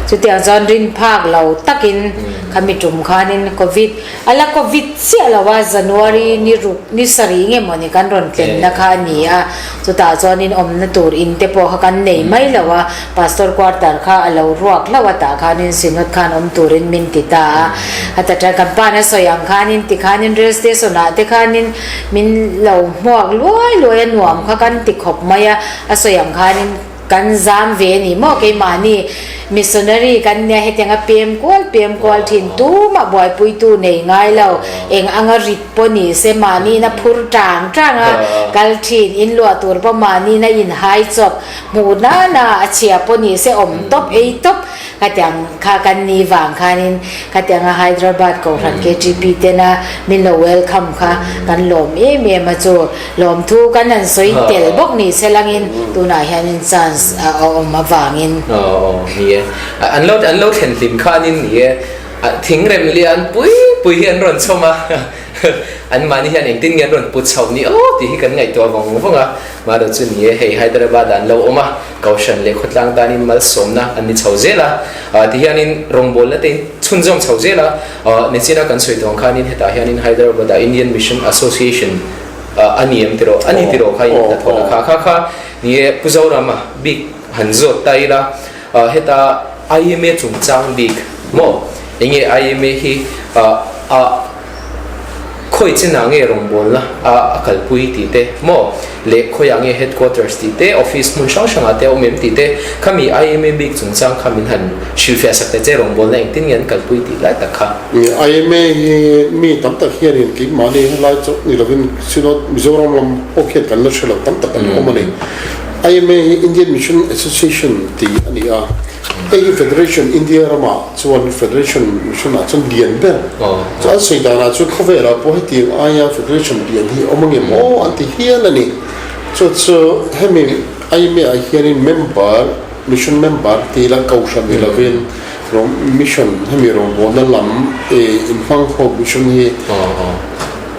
chutiang chuan rin phak lo takin khami tum khanin covid a la covid chiah lo a, January ni ruk ni sarih nge mawni kan rawn tlenna kha a ni a, chutah chuanin awmna tur in te pawh kha kan nei mai lo a, Pastor quarter kha a lo ruak hlauh a tah khanin Synod khan awm turin min ti ta a, a ta tan kan pa na sawi ang khanin tikhanin rail station ah te khanin Min lo hmuak luai luai a nuam kha kan ti khawp mai a, a sawi ang khanin kan zam ve a ni maw keimahni missionary kan nia hetianga pem kual pem kual thin tumah buaipuitu nei ngai lo eng anga rit pawh ni se mahniin a phur tang tang a kal thin in luah tur pawh mahniin a inhai chawp hmuh nana a chhia pawh ni se awm tawp ei tawp Khatiang kha kan ni vang khanin khatianga Hyderabad Kohhran KTP tena min lo welcome kha kan lawm em em a chu lawmthu kan han sawi tel bawk ni se langin tunah hianin chance a awm avangin. Aw ni e. An lo an lo thlen hlim khanin ni e. Thingrem lian pui pui hi an rawn chhawm a. Anmahni hian engtin nge an rawn put chhoh ni aw tih hi kan ngaihtuah vawng vawng a. Mahlo chu ni e, hei Hyderabad ah an lo awm a. Kohhran leh khawtlang tanin malsawmna an ni chho zel a, tihianin rawngbawlna te in chhunzawm chho zel a, nichina kan sawi tawng khanin hetah hianin Hyderabad-ah Indian Mission Association a ni em tiraw, a ni tiraw kha in hnathawhna kha kha kha ni e Pu Zorama bik han zawt ta ila, heta IMA chungchang bik maw enge IMA hi a Khawi chinah nge rawngbawlna a a kalpui tih te maw leh khawiah nge headquarters tih te, office hmun hrang hrangah te a awm em tih te, khami IMA bik chungchang kha min han hrilhfiah sak ta che rawngbawlna engtin nge an kalpui tih lai tak kha. IMA hi mi tam tak hianin keimahni helai chauh ni lovin Synod Mizoram lam pawh khian kan la hre lo tam tak an awm a ni. IMA hi Indian Mission Association tih a ni a. Hei hi Federation India ramah chuan Federation Mission ah chuan lian ber chu an sawi danah chuan khawvelah pawh hetiang aia Federation lian hi awm ange maw an ti hial a ni. Chu chu hemi IMA ah hianin member Mission member ti ila kohhran ni lovin Mission hemi rawngbawlna lam inhmang ho Mission hi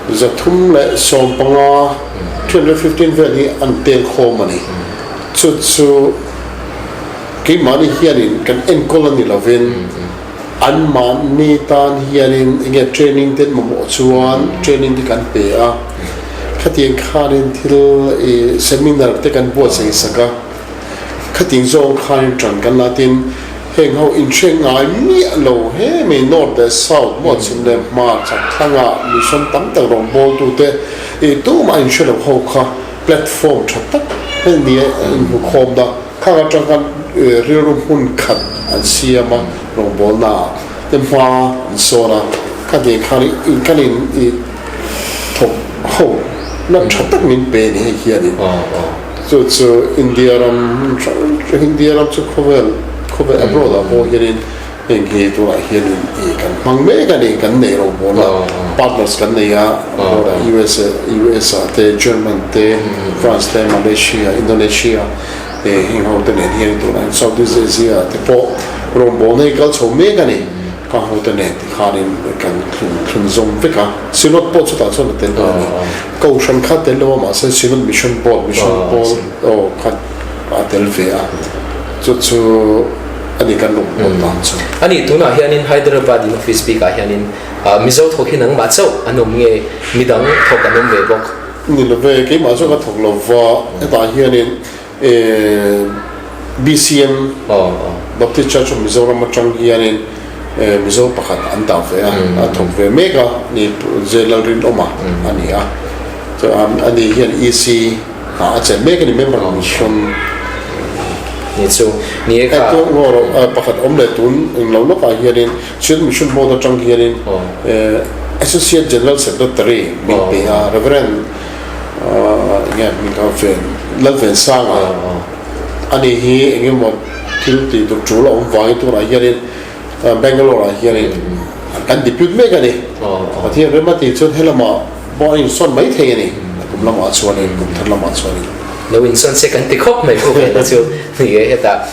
315, 315 vel hi an tel khawm a ni. Chu chu. Keimahni hianin kan enkawl a ni lovin anmahni tan hianin enge training te an mamawh chuan training te kan pe a, khatiang khanin thil ih seminar te kan buatsaih sak a, khatiang zawng khanin tan kan la tin heng ho inhre ngai miah lo he mai north leh south maw chhim leh hmar chhak thlangah mission tam tak rawngbawltu te ih tumah inhre lo ho kha platform tha tak hei nia inhmukhawmna. Khang atang khan rilru hmun khat an siam a, rawngbawlnaah te hma an sawn a, khatiang khan kan in i thawk ho na tha tak min pe ni hei hianin chu chu India ram hrang hrang India ram chu khawvel khawvel abroad ah pawh hianin heng hi tunah hianin i kan hmang mek a ni kan nei rawngbawlna partners kan nei a abroad ah USA US ah te German te France te Malaysia Indonesia Heng ho te nen hian tunah hian South East Asia te pawh rawngbawlna hi kal chho mek a ni. Ka ho te nen tikhanin kan thlun zawm vek a. Synod pawh chutah chuan a tel lo a ni. Kohhran kha tel lo a mahse Synod Mission Board, Mission Pawl aw kha a tel ve a. Chu chu a ni kan rawngbâwl dan chu. A ni, tunah hianin Hyderabad in office bikah hianin Mizo thawk hi nangmah chauh an awm nge midang thawk an awm ve bawk? Ni love, keimah chu ka thawk lo va, hetah hianin BCM, Baptist Church of Mizoram atang hianin Mizo pakhat an dah ve a, a thawk ve mek a, ni J Lalrinawma a ni a, chuan ani hian EC hna a chelh mek a ni member mission. Ni chu ni e kha. Hei ngaw rawh pakhat awm leh tun eng lo lawkah hianin Student Mission Board atang hianin Associate General Secretary min pe a Reverend enge hming kha Ven Lalvensanga ani hi engemaw thil tih tur tul a awm vangin tunah hianin Bangalore ah hianin kan depute mek a ni. Pathian rem a tih chuan helamah pawh a insawn mai thei a ni. Kum lamah chuanin, kum thar lamah chuanin. Lo insawn se kan ti khawp mai pawh hena chu ni e hetah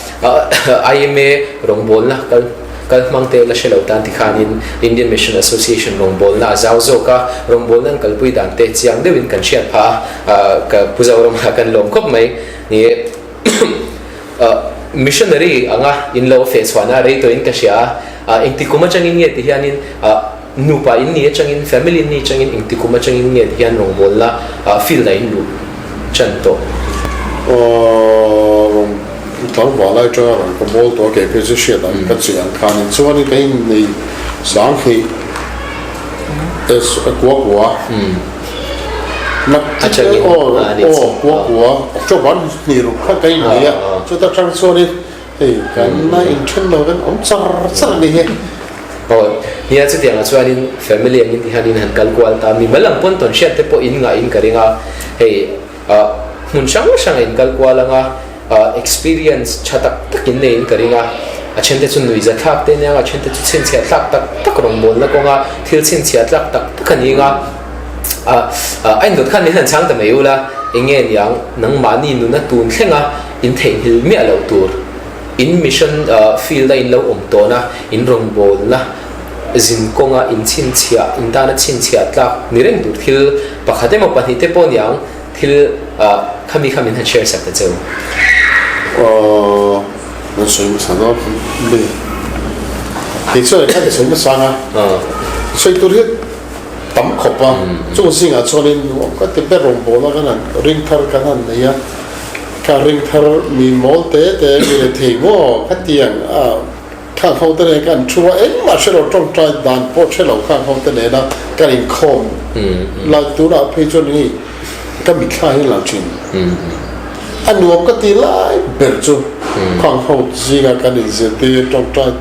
IMA rawngbawlna kal kal hmang te la hre lo tan tikhanin Indian Mission Association rawngbawlna a zau zawk a, rawngbawlna an kalpui dan te chiang deuhin kan hriat phah a, ka Pu Zoramah kan lawm khawp mai ni e. Missionary anga in lo feh chhuahna rei tawhin ka hria a, engti kum atangin nge ti hianin nupa in ni atangin, family in ni atangin engti kum atangin nge ti hian rawngbawlna field ah in luh chan tawh? Rawn tlangval lai atanga rawn ka bawl tawh a, kei phei chu hriat ang ka chih ang khanin chuanin ka innei sang thei kua kua. Atangin a ni chu. Aw kua kua October hnih ruk kha ka innei a, chuta tang chuanin hei kan la inthen lo kan awm char char a ni hi. Aw nia chutiangah chuanin family angin ti hianin han kal kual ta, mimal ang pawn tawn hriat te pawh in ngahin ka ring a, hei hmun hrang hrang a in kal kual anga, Experience tha tak tak in neiin ka ring a, a thente chu nuihza thlak te aniang, a thente chu chhinchhiah tlak tak tak rawngbawlna kawnga thil chhinchhiah tlak tak tak a ni anga, a indawt khan min han chhang ta mai ula, eng nge niang nangmahni nuna tun thlenga in theihnghilh miah loh tur, in mission field a in lo awm tawhna, in rawngbawlna zin kawnga in chhinchhiah, in tana chhinchhiah tlak ni reng tur thil pakhat emaw pahnih te pawh niang. Thil khami kha min han share sak ta che u. Aww nan sawi hmasa dawn mi. Kei chuan khan sawi hmasa anga sawi tur hi tam khawp a, chung zingah chuanin nuam ka ti ber rawngbawlna kan han ring thar kan han nei a, ka ring thar mi mawl te te mi rethei maw ka ti ang a. Khang ho te nen kan thu a, engmah hre lo tawngtai dan pawh hre lo khang ho te nena kan inkhawm lai tunah phei chuan hei ka mitthla hi lang thin. A nuam ka ti lai ber chu khang ho zinga kan inzirtir, tawngtai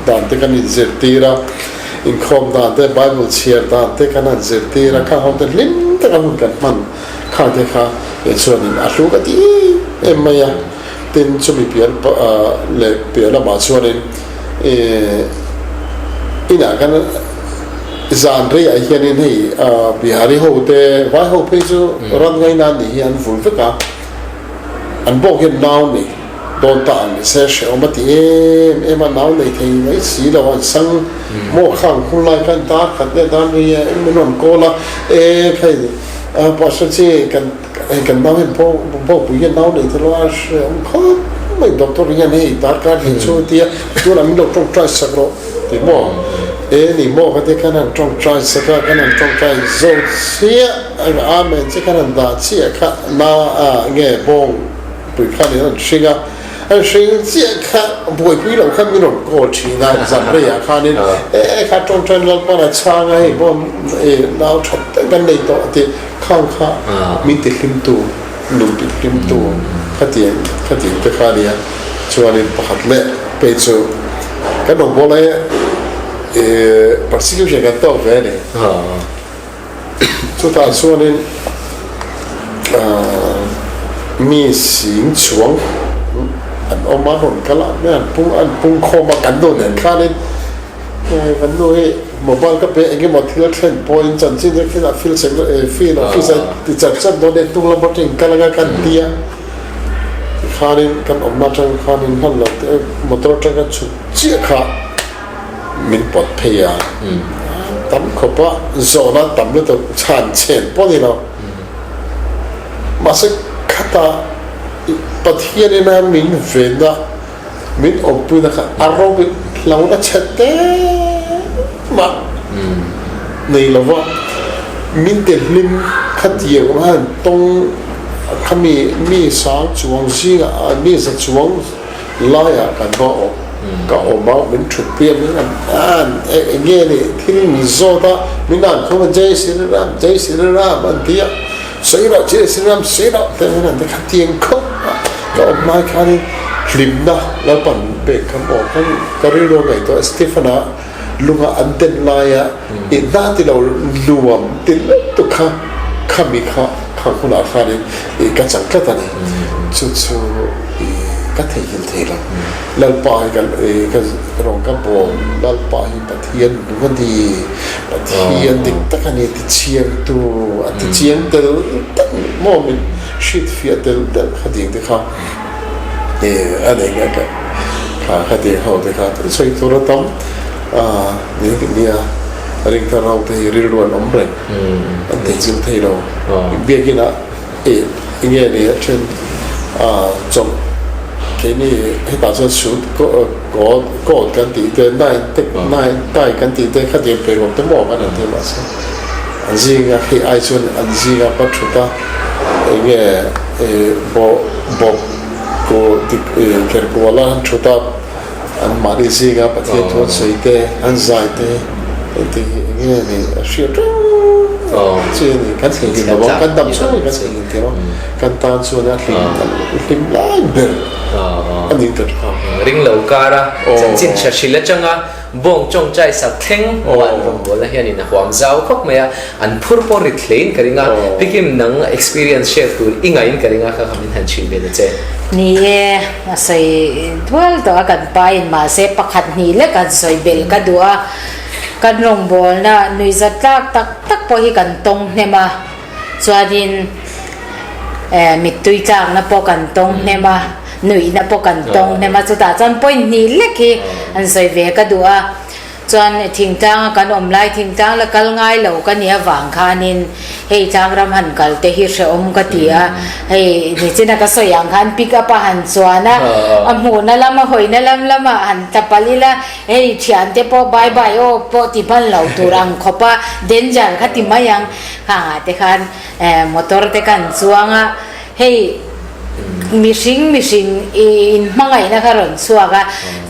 dan te kan inzirtir a, inkhawm dan te, Bible chhiar dan te kan han zirtir a, khang ho te hlim taka hun kan hman khang te kha chuanin a hlu ka ti em em mai a. Tin, chumi pian leh piah lamah chuanin inah kan zan reiah hianin hei Bihari ho te vai ho phei chu ran ngaina an nih hi an vul vek a, an bawk hian nau nei dawn ta ang ni se hrehawm a ti em em a, nau nei thei mai si lo an sang maw khang hun lai khan dar khat leh dar rei ah min rawn call a, e hei Pastor chi kan Hei kan nau hian Bawpui hian nau nei thil a hre awm khawp mai doctor hian hei darkar hi chu tia tunah min lo tawngtai sak rawh ti maw e ni maw ka ti khan han tawngtai sak a kan han tawngtai zo chiah amen che khan han dah chiah kha na a nge bawngpui khan in an hring a an hring chiah kha buaipui loh khan min rawn call thin a zan reiah khanin e kha tawngtai lalpan a chhang a hei bawng nau that tak kan nei tawh a ti. Khang kha min ti hlimtu, nun ti hlimtu khatiang khatiang te kha a nia. Chuanin pakhat leh pei chu kan rawngbâwl ai ih persecution kan tawk ve a ni. Chutah chuanin mi sing chuang an awm a, rawn kal a, an pung an pung khawm a kan nu nen khanin Kan nu hi mobile ka pe engemaw thil a thlen pawhin chanchin te khin a field field office a ti chat chat dawn e hnung lam atangin kal anga kan ti a tikhanin kan awmna atang khanin hman lo te motor atang kan chhuk chiah kha min pawt phei a tam khawp a zawhna tam lutuk chhan chhen pawh ni lo mahse khata Pathianin a min venna Min awmpuina kha a ro hlauhna chhe te mah nei lo va, min ti hlim kha tiang awm hian tawng kha mi mi sang chuang zingah mi za chuang laiah kan va awm ka awm a, min thutpui a min han an eng nge ni thil min zawt a min han khawm a Jai Shri Ram Jai Shri Ram an ti a. Sawi rawh Jesu ram sawi rawh te hian an ti kha tiang khawp a ka awm lai khanin hlimna Lalpan min pek kha maw ka ka rilru a ngaihtuah Stephen-a lunga an den laia i hna ti lo nuam ti lutuk kha khami kha khang hunah khanin i ka chang tlat a ni chu chu i ka theihnghilh thei lo Lalpa hi ka i ka rawng ka bawl Lalpa hi Pathian nung a ni Pathian dik tak a ni ti chiangtu a ti chiang tel tel maw min hriatfiah tel tel kha ding te kha e a nei nge ka kha kha ding ho te kha sawi tur a tam a ni nia ringthar ho te hi rilru an awm reng an theichilh thei lo biakin ah e enge ni a then a chawlh keini hetah chuan suit coat coat kan tih te nine te nine tie kan tih te khatiang peirawm te maw kan han ti mahse an zinga hei ai chuan an zinga pa thut a enge bawh bawk ku dik ker kual a han thut a an mahni zinga Pathian thu an sawi te an zai te heti hi enge ni a hriat reng chi a ni kan theihnghilh lo ang kan dam chhung in kan theihnghilh thei lo kan tan chuan a hlim hlim lai ber a ni ta tha. Ring lo kar a chanchin tha hril atanga bawng tawngtai sak thleng huan rawngbawlna hianin a huam zau khawp mai a, an phur pawh rit hlein ka ring a, pikim nang experience share tur i ngaiin ka ring a kha kha min han chhin ve ta che. Ni e. A sawi dual tawh a kan pa in mahse pakhat hnih lek an sawi belh ka duh a, kan rawngbawlna nuihzat tlak tak tak pawh hi kan tawng hnem a, chuanin eh mittui tlakna pawh kan tawng hnem a, nuihna pawh kan tawng hnem a, chutah chuan point hnih lek hi an sawi ve ka duh a. Chuan thingtlanga kan awm lai thingtlang la kal ngai lo ka nih avang khanin hei tlangram han kal te hi hrehawm ka ti a, hei nichina ka sawi ang khan pick up a han chuan a, a hmuhna lam a hawina lam lamah han tla palh ila hei thiante pawh bye bye aw pawh ti hman lo tur ang khawp a danger kha ti mai ang khangah te khan motor te kan chuang a hei Mihring mihring in hmangaihna kha rawn chhuak a,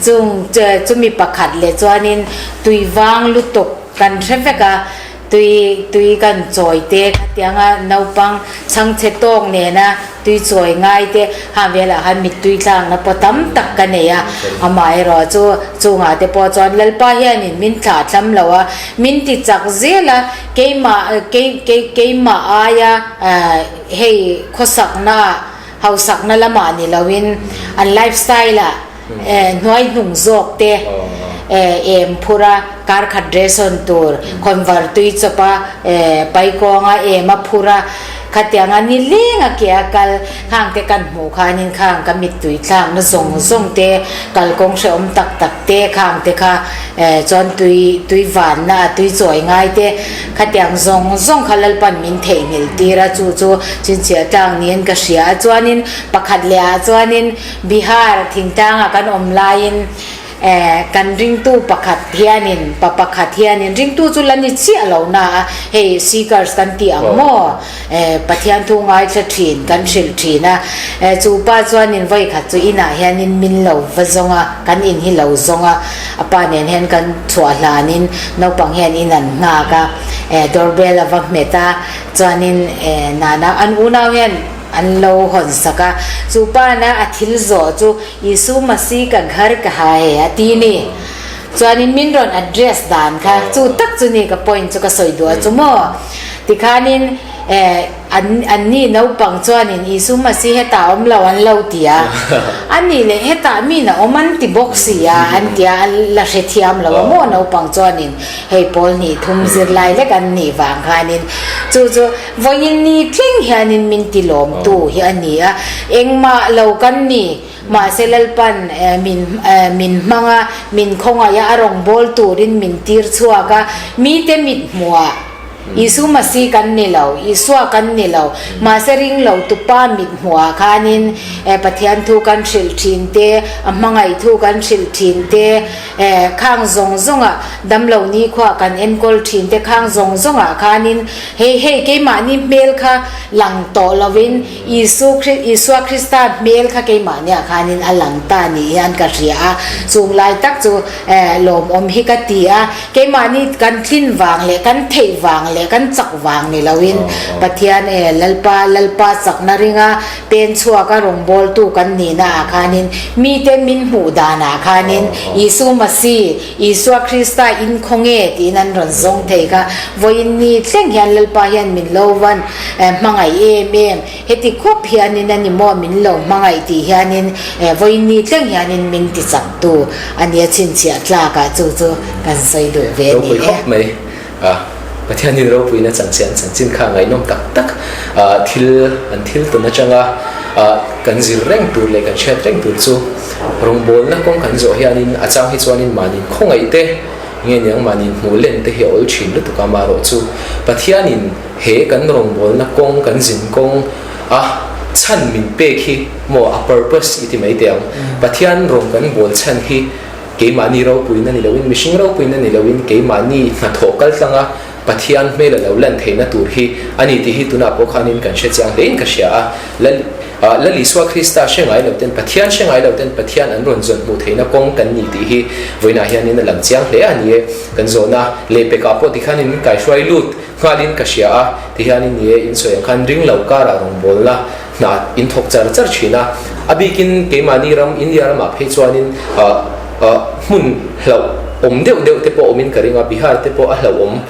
chung chumi pakhat leh chuanin tui vang lutuk kan hre vek a, tui tui kan chawi te khatianga naupang chhangchhe tawk nena tui chawi ngai te hang velah khan mittui tlakna pawh tam tak ka nei a, amaherawh chu chungah te pawh chuan Lalpa hianin min thlah thlam lo a, min ti chak zel a, keimah kei kei keimah aia Hei khawsakna hausakna lamah ni loin an life style ah hnuai hnung zawk te em phur a, kar khat dress hawn tur khawnvar tui chawp a paikawnga em a phur a, khatianga ni leng a ke a kal khang te kan hmuh khanin khang ka mittui thlakna zawng zawng te kalkawng hrehawm tak tak te khang te kha chuan tui tui vanna a tui chawi ngai te Khatiang zawng zawng kha Lalpan min theihnghilh tir a, chu chu chhinchhiah tlang niin ka hria a. Chuanin pakhat leh ah chuanin Bihar thingtlanga kan awm laiin eh kan ringtu pakhat hianin pa pakhat hianin ringtu chu la ni chiah lo na a, hei seekers kan tih ang maw eh Pathian thu ngaithla thin kan hrilh thin a. Eh chu pa chuanin vawikhat chu inah hianin min lo va zawng a, kan in hi lo zawng a. A pa nen hian kan chhuah hlanin naupang hian in an nghak a, eh doorbell a va hmet a, chuanin eh nana an unau hian an lo hawn sak a, chu pa na a thil zawh chu Isu Masih ka ghar ka ha he a ti ni. Chuanin min rawn address dan kha chu tak chu ni ka point chu ka sawi duh a chu maw. Tikhanin eh An anni naupang chuanin Isu Masih hetah awm lo an lo ti a, a nih leh hetah min a awm an ti bawk si a, an ti a, an la hrethiam lo a maw naupang chuanin hei pawl hnih thum zirlai lek an nih vang khanin chu chu vawiin ni thleng hianin min ti lawmtu hi a ni a, engmah lo kan ni mahse Lalpan min min hmang a, min khawngaih a, a rawngbâwl turin min tir chhuak a, mite mit hmuhah. Isu Masih kan ni lo, Isua kan ni lo, mahse ring lo tupa mit hmuhah khanin Pathian thu kan hrilh thin te, a hmangaih thu kan hrilh thin te, khang zawng zawngah damlo nikhua kan enkawl thin te khang zawng zawngah khanin hei hei keimahni hmel kha lang tawh lovin Isu Isua Krista hmel kha keimahniah khanin a lang ta ni hian ka hria a, chung lai tak chu lawmawm hi ka ti a, keimahni kan tlin vang leh kan theih vang leh. leh kan chak vang ni loin Pathian e Lalpa Lalpa chakna ringa pen chhuaka rawngbawltu kan nihna ah khanin mite min hmuh danah khanin Isu Masih Isua Krista in khaw nge tiin an rawn zawng thei kha vawiin ni thleng hian Lalpa hian min lo van hmangaih em em. Heti khawp hianin a ni maw min lo hmangaih tih hianin vawiin ni thleng hianin min ti chaktu a nia chhinchhiah tlakah chu chu kan sawi duh ve a ni Ropui e. khawp mai. Pathianin ropuina chanchin an chanchin kha ngaihnawm tak tak thil an thil tawn atanga kan zir reng tur leh kan hriat reng tur chu rawngbawlna kawng kan zawh hianin a chang hi chuanin mahni khawngaih te nge niang mahni hmuh len te hi a awl thin lutuk a amaherawhchu Pathianin He kan rawngbawlna kawng, kan zin kawng a chhan min pek hi maw a purpose i ti mai teh ang. Pathian rawng kan bawl chhan hi keimahni ropuina ni loin, mihring ropuina ni loin keimahni hnathawh kal tlanga Pathian hmel a lo lan theihna tur hi a ni tih hi tunah pawh khanin kan hre chiang hlein ka hria a. Lal Lal Isua Krista hre ngai lo ten, Pathian hre ngai lo ten Pathian an rawn zawn hmuh theihna kawng kan ni tih hi vawiinah hianin a lang chiang hle a ni e. Kan zawhna lehpekah pawh tikhanin min kaihruai lut. Nghalin ka hria a, ti hianin ni e, in sawi ang khan ring lo karah rawngbawlna hna in thawk char char thin a. A bikin keimahni ram, India ramah phei chuanin hmun hlauh awm deuh deuh te pawh awmin ka ring a, Bihar te pawh a hlauh awm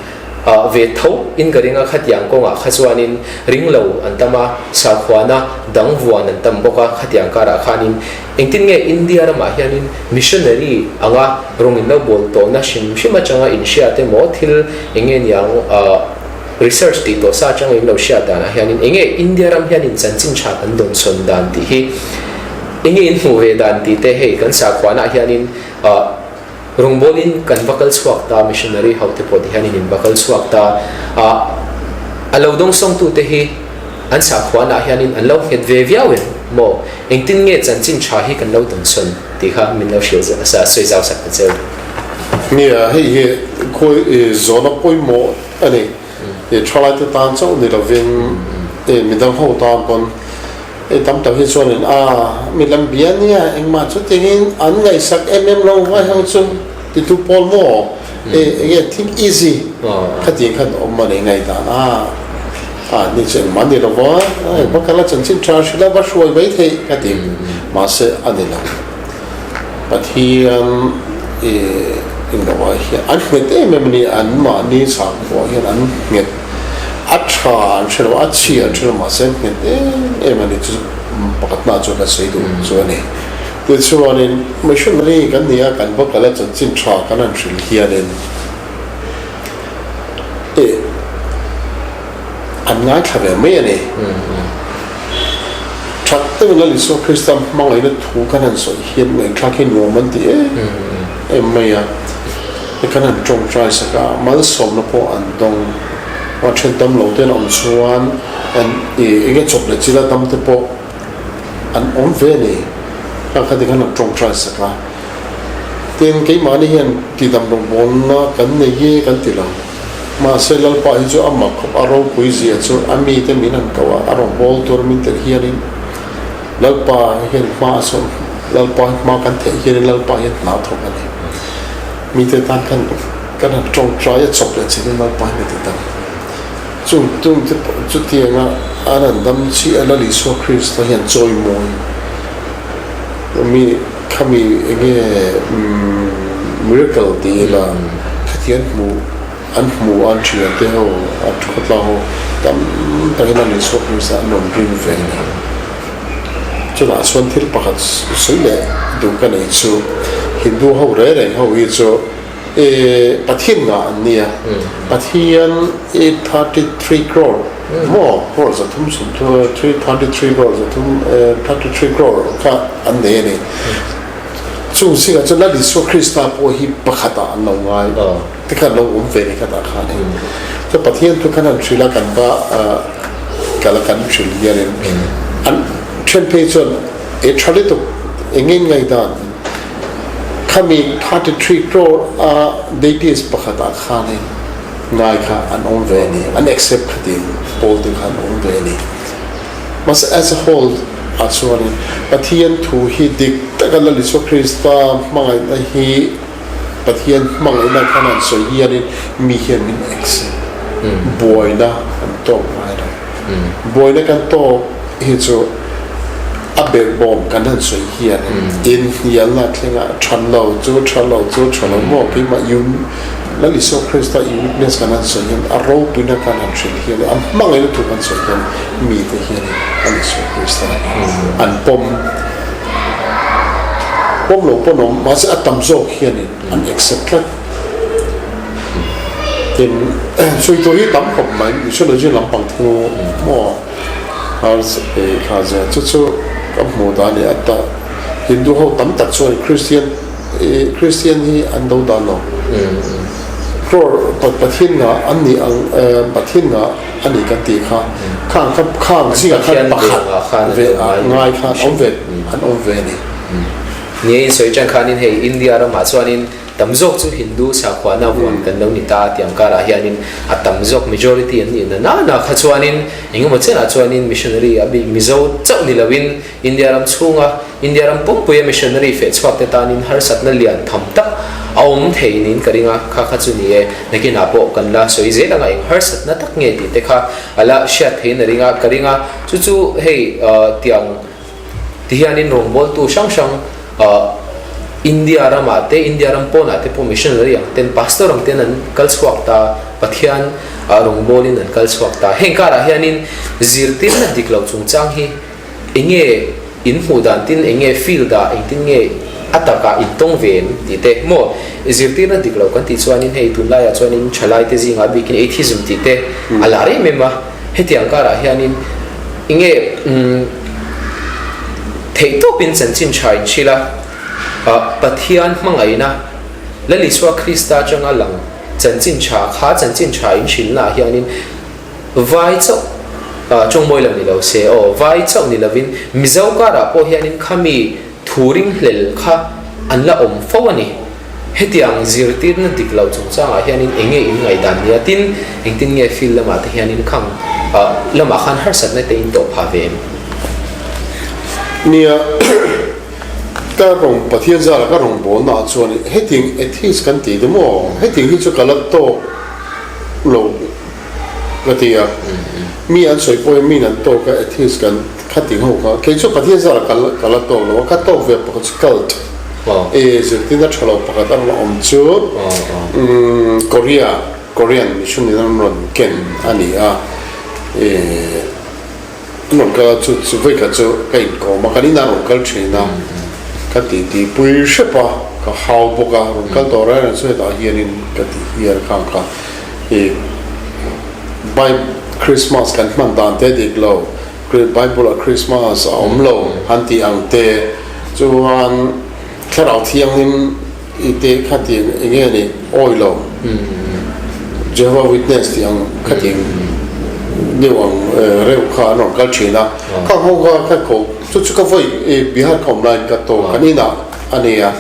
ve tho in ka ring a, khatiang kawngah kha chuanin ring lo an tam a, sakhuana dang vuan an tam bawk a, khatiang karah khanin Engtin nge India ramah hianin missionary anga rawng in lo bawl tawhna hrim hrim atanga in hriat emaw thil eng nge niang research tih tawh sa atanga in lo hriat danah hianin eng nge India ram hianin chanchin tha kan dawnsawn dan tih hi eng nge in hmuh ve dan tih te hei kan sakhuanah hianin Rawngbawlin kan va kal chhuak ta, missionary ho te pawh ti hianin in va kal chhuak ta. A lo dawngsawngtute hi an sakhuanah hianin an lo nghet ve viau em maw? Engtin nge chanchin tha hi kan lo dawnsawn tih kha min lo hrilh sawi zau sak ta cheu. Nia, hei hi khawi zawhna pawimawh a ni. Thalaite tan chauh ni lovin midang ho tan pawn Hei tam tak hi chuanin a mi lam bia nia engmah chutiangin an ngaihsak em em lo ngai ho chu titu pawl maw e enge think easy khatiang khan awm a nei ngaihdan a a ni chu engmah ni lova va kal a chanchin tha hrilh a va hruai mai theih ka ti mahse a ni lo Pathian e englo ah hian an nghet em em a ni an mahni chhangkhuah hian an nghet A tha an hre lo, a chhia an hre lo mahse an nghet em em a ni chu pakhatna chuan ka sawi duh chu a ni. Tichuanin missionary kan ni a, kan va kal a chanchin tha kan han hrilh hianin eh an ngaithla ve mai a ni. That deuhin Lal Isua Krista hmangaihna thu kan han sawi hian ngaihthlak hi nuam an ti em em mai a. Kan han tawngtai sak a, malsawmna pawh an dawng. A then tam lo ten awm chuan an ih enge chawp leh chila dam te pawh an awm ve a ni. Khang kha tikhan an tawngtai sak a. Tin, keimahni hian tidam rawngbawlna kan nei e kan ti lo. Mahse, Lalpa hi chu a mak khawp, a ropui zia chu a mite min han koh a, a rawngbâwl tur min telh hianin Lalpa hian hma a sawm, Lalpa hi hma kan theih hianin Lalpa hian hna a thawk a ni. Mite tan khan kan han tawngtai a chawp leh chin in Lalpa hian a ti dam. Chung tung te pawh chutianga an han dam chiah a Lal Isua Krista hian chawimawi mi khami enge miracle ti ila khatiang an hmuh an hmu a an thian te ho an khawtlang ho tam takin Lal Isua Krista an rawn ring ve a ni. Chutah chuan thil pakhat sawi leh duh ka nei chu Hindu ho reng reng ho hi chu Pathian ngah an nia, Pathian 33 crore maw crore 300 33 crore 300 33 crore kha an nei a ni. Chung zingah chuan Lal Isua Krista pawh hi pakhatah an lo ngai te khan lo awm ve ni khatah khan in. Chuan Pathian thu khan an hrilh a kan va kal a kan hrilh hianin an then phei chuan e tha lutuk eng nge ngaihdan khami 33 crore a deities pakhatah khanin ngai kha an awm ve a ni an accept khatin pawl te kha an awm ve a ni. Mahse as a whole ah chuanin Pathian thu hi dik taka Lal Isua Krista hmangaihna hi Pathian hmangaihna khan an sawi hianin mi hian min accept. buaina kan tawk ngai lo. Buaina kan tawk hi chu a belhbawm kan han sawi hian inhnialna thlengah tha lo chu tha lo chu tha lo maw keimah un Lal Isua Krista uniqueness kan han sawi hian a ropuina kan han hrilh hian a hmangaihna thu kan sawi hian mite hianin Lal Isua Krista an pawm pawm lo pawn awm mahse a tam zawk hianin an accept tlat. Tin, sawi tur hi tam khawp mai, missionology lampang thu maw kha zia chu chu ka hmuh dan leh a ta Hindu ho tam tak chuan Christian Christian hi an do dan lo. Crore Pathian nga an nih ang Pathian nga a ni kan tih kha khang kha khang zingah khan pakhat ve ngai kha an awm ve an awm ve a ni. Ni a insawi ṭan khanin hei India ramah chuanin Tam zawk chu Hindu sakhuana vuan kan lo ni ta tiang karah hianin a tam zawk majority an nih na nana kha chuanin engemaw chenah chuanin missionary a bik Mizo chauh ni loin India ram chhunga India ram pumpuia missionary feh chhuak te tanin harsatna lian tham tak a awm thei niin ka ring a, kha kha chu ni e, nakinah pawh kan la sawi zel anga eng harsatna tak nge tih te kha a la hriat theiin a ring a, ka ring a, chu chu hei tiang Tihianin rawngbawltu hrang hrang India ramah te, India ram pawnah te pawh missionary ang ten, pastor ang ten an kal chhuak ta, Pathian rawngbawlin an kal chhuak ta. Heng karah hianin zirtirna dik lo chungchang hi enge in hmuh dan tin, enge field ah engtin nge a takah in tawng ve em tih te maw? Zirtirna dik lo kan tih chuanin hei tunlaiah chuanin thalaite zingah bikin atheism tih te a lar em em a. Hetiang karah hianin enge theihtawpin chanchin tha in hrilh a, Pathian hmangaihna Lal Isua Krista atanga lang chanchin tha kha chanchin tha in hrilhnaah hianin vai chauh tawngmawi lo ni lo se aw, vai chauh ni lovin Mizo karah pawh hianin khami thu ringhlel kha an la awm fo a ni. Hetiang zirtirna dik lo chungchangah hianin eng nge in ngaihdan nia? Tin, engtin nge field lamah te hianin khang lamah khan harsatna te in tawh phah ve em? Nia, ka rawn Pathian zara ka rawn bawlnaah chuan hetiang atheist kan tih te maw? Hetiang hi chu ka la tawk lo ka ti a. Mi an sawi pawhin miin an tawk a atheist kan khatiang ho kha. Kei chu Pathian zara ka la tawk lo a, ka tawk ve pakhat chu cult. E zirtirna tha lo pakhat a rawn awm chu Korea, Korean mission in an rawn ken a ni a, e an rawn kal a chu chu vawikhat chu ka inkawm a, kan inah rawn kal thin a, ka ti ti pui hrep a, ka hau bawk a, rawn kal tawh reng reng chu hetah hianin ka ti hial khang kha e Bible Christmas kan hman dan te dik lo. Bible ah Christmas a awm lo han tih ang te chuan Thlarau Thianghlim i te kha tih eng nge ni awi lo Jehovah Witness tih ang kha tih deuh ang reuh kha an rawn kal thin a kha ho kha ka ko chu chu ka vawi i Bihar ka awm laiin ka tawk kan inah a nia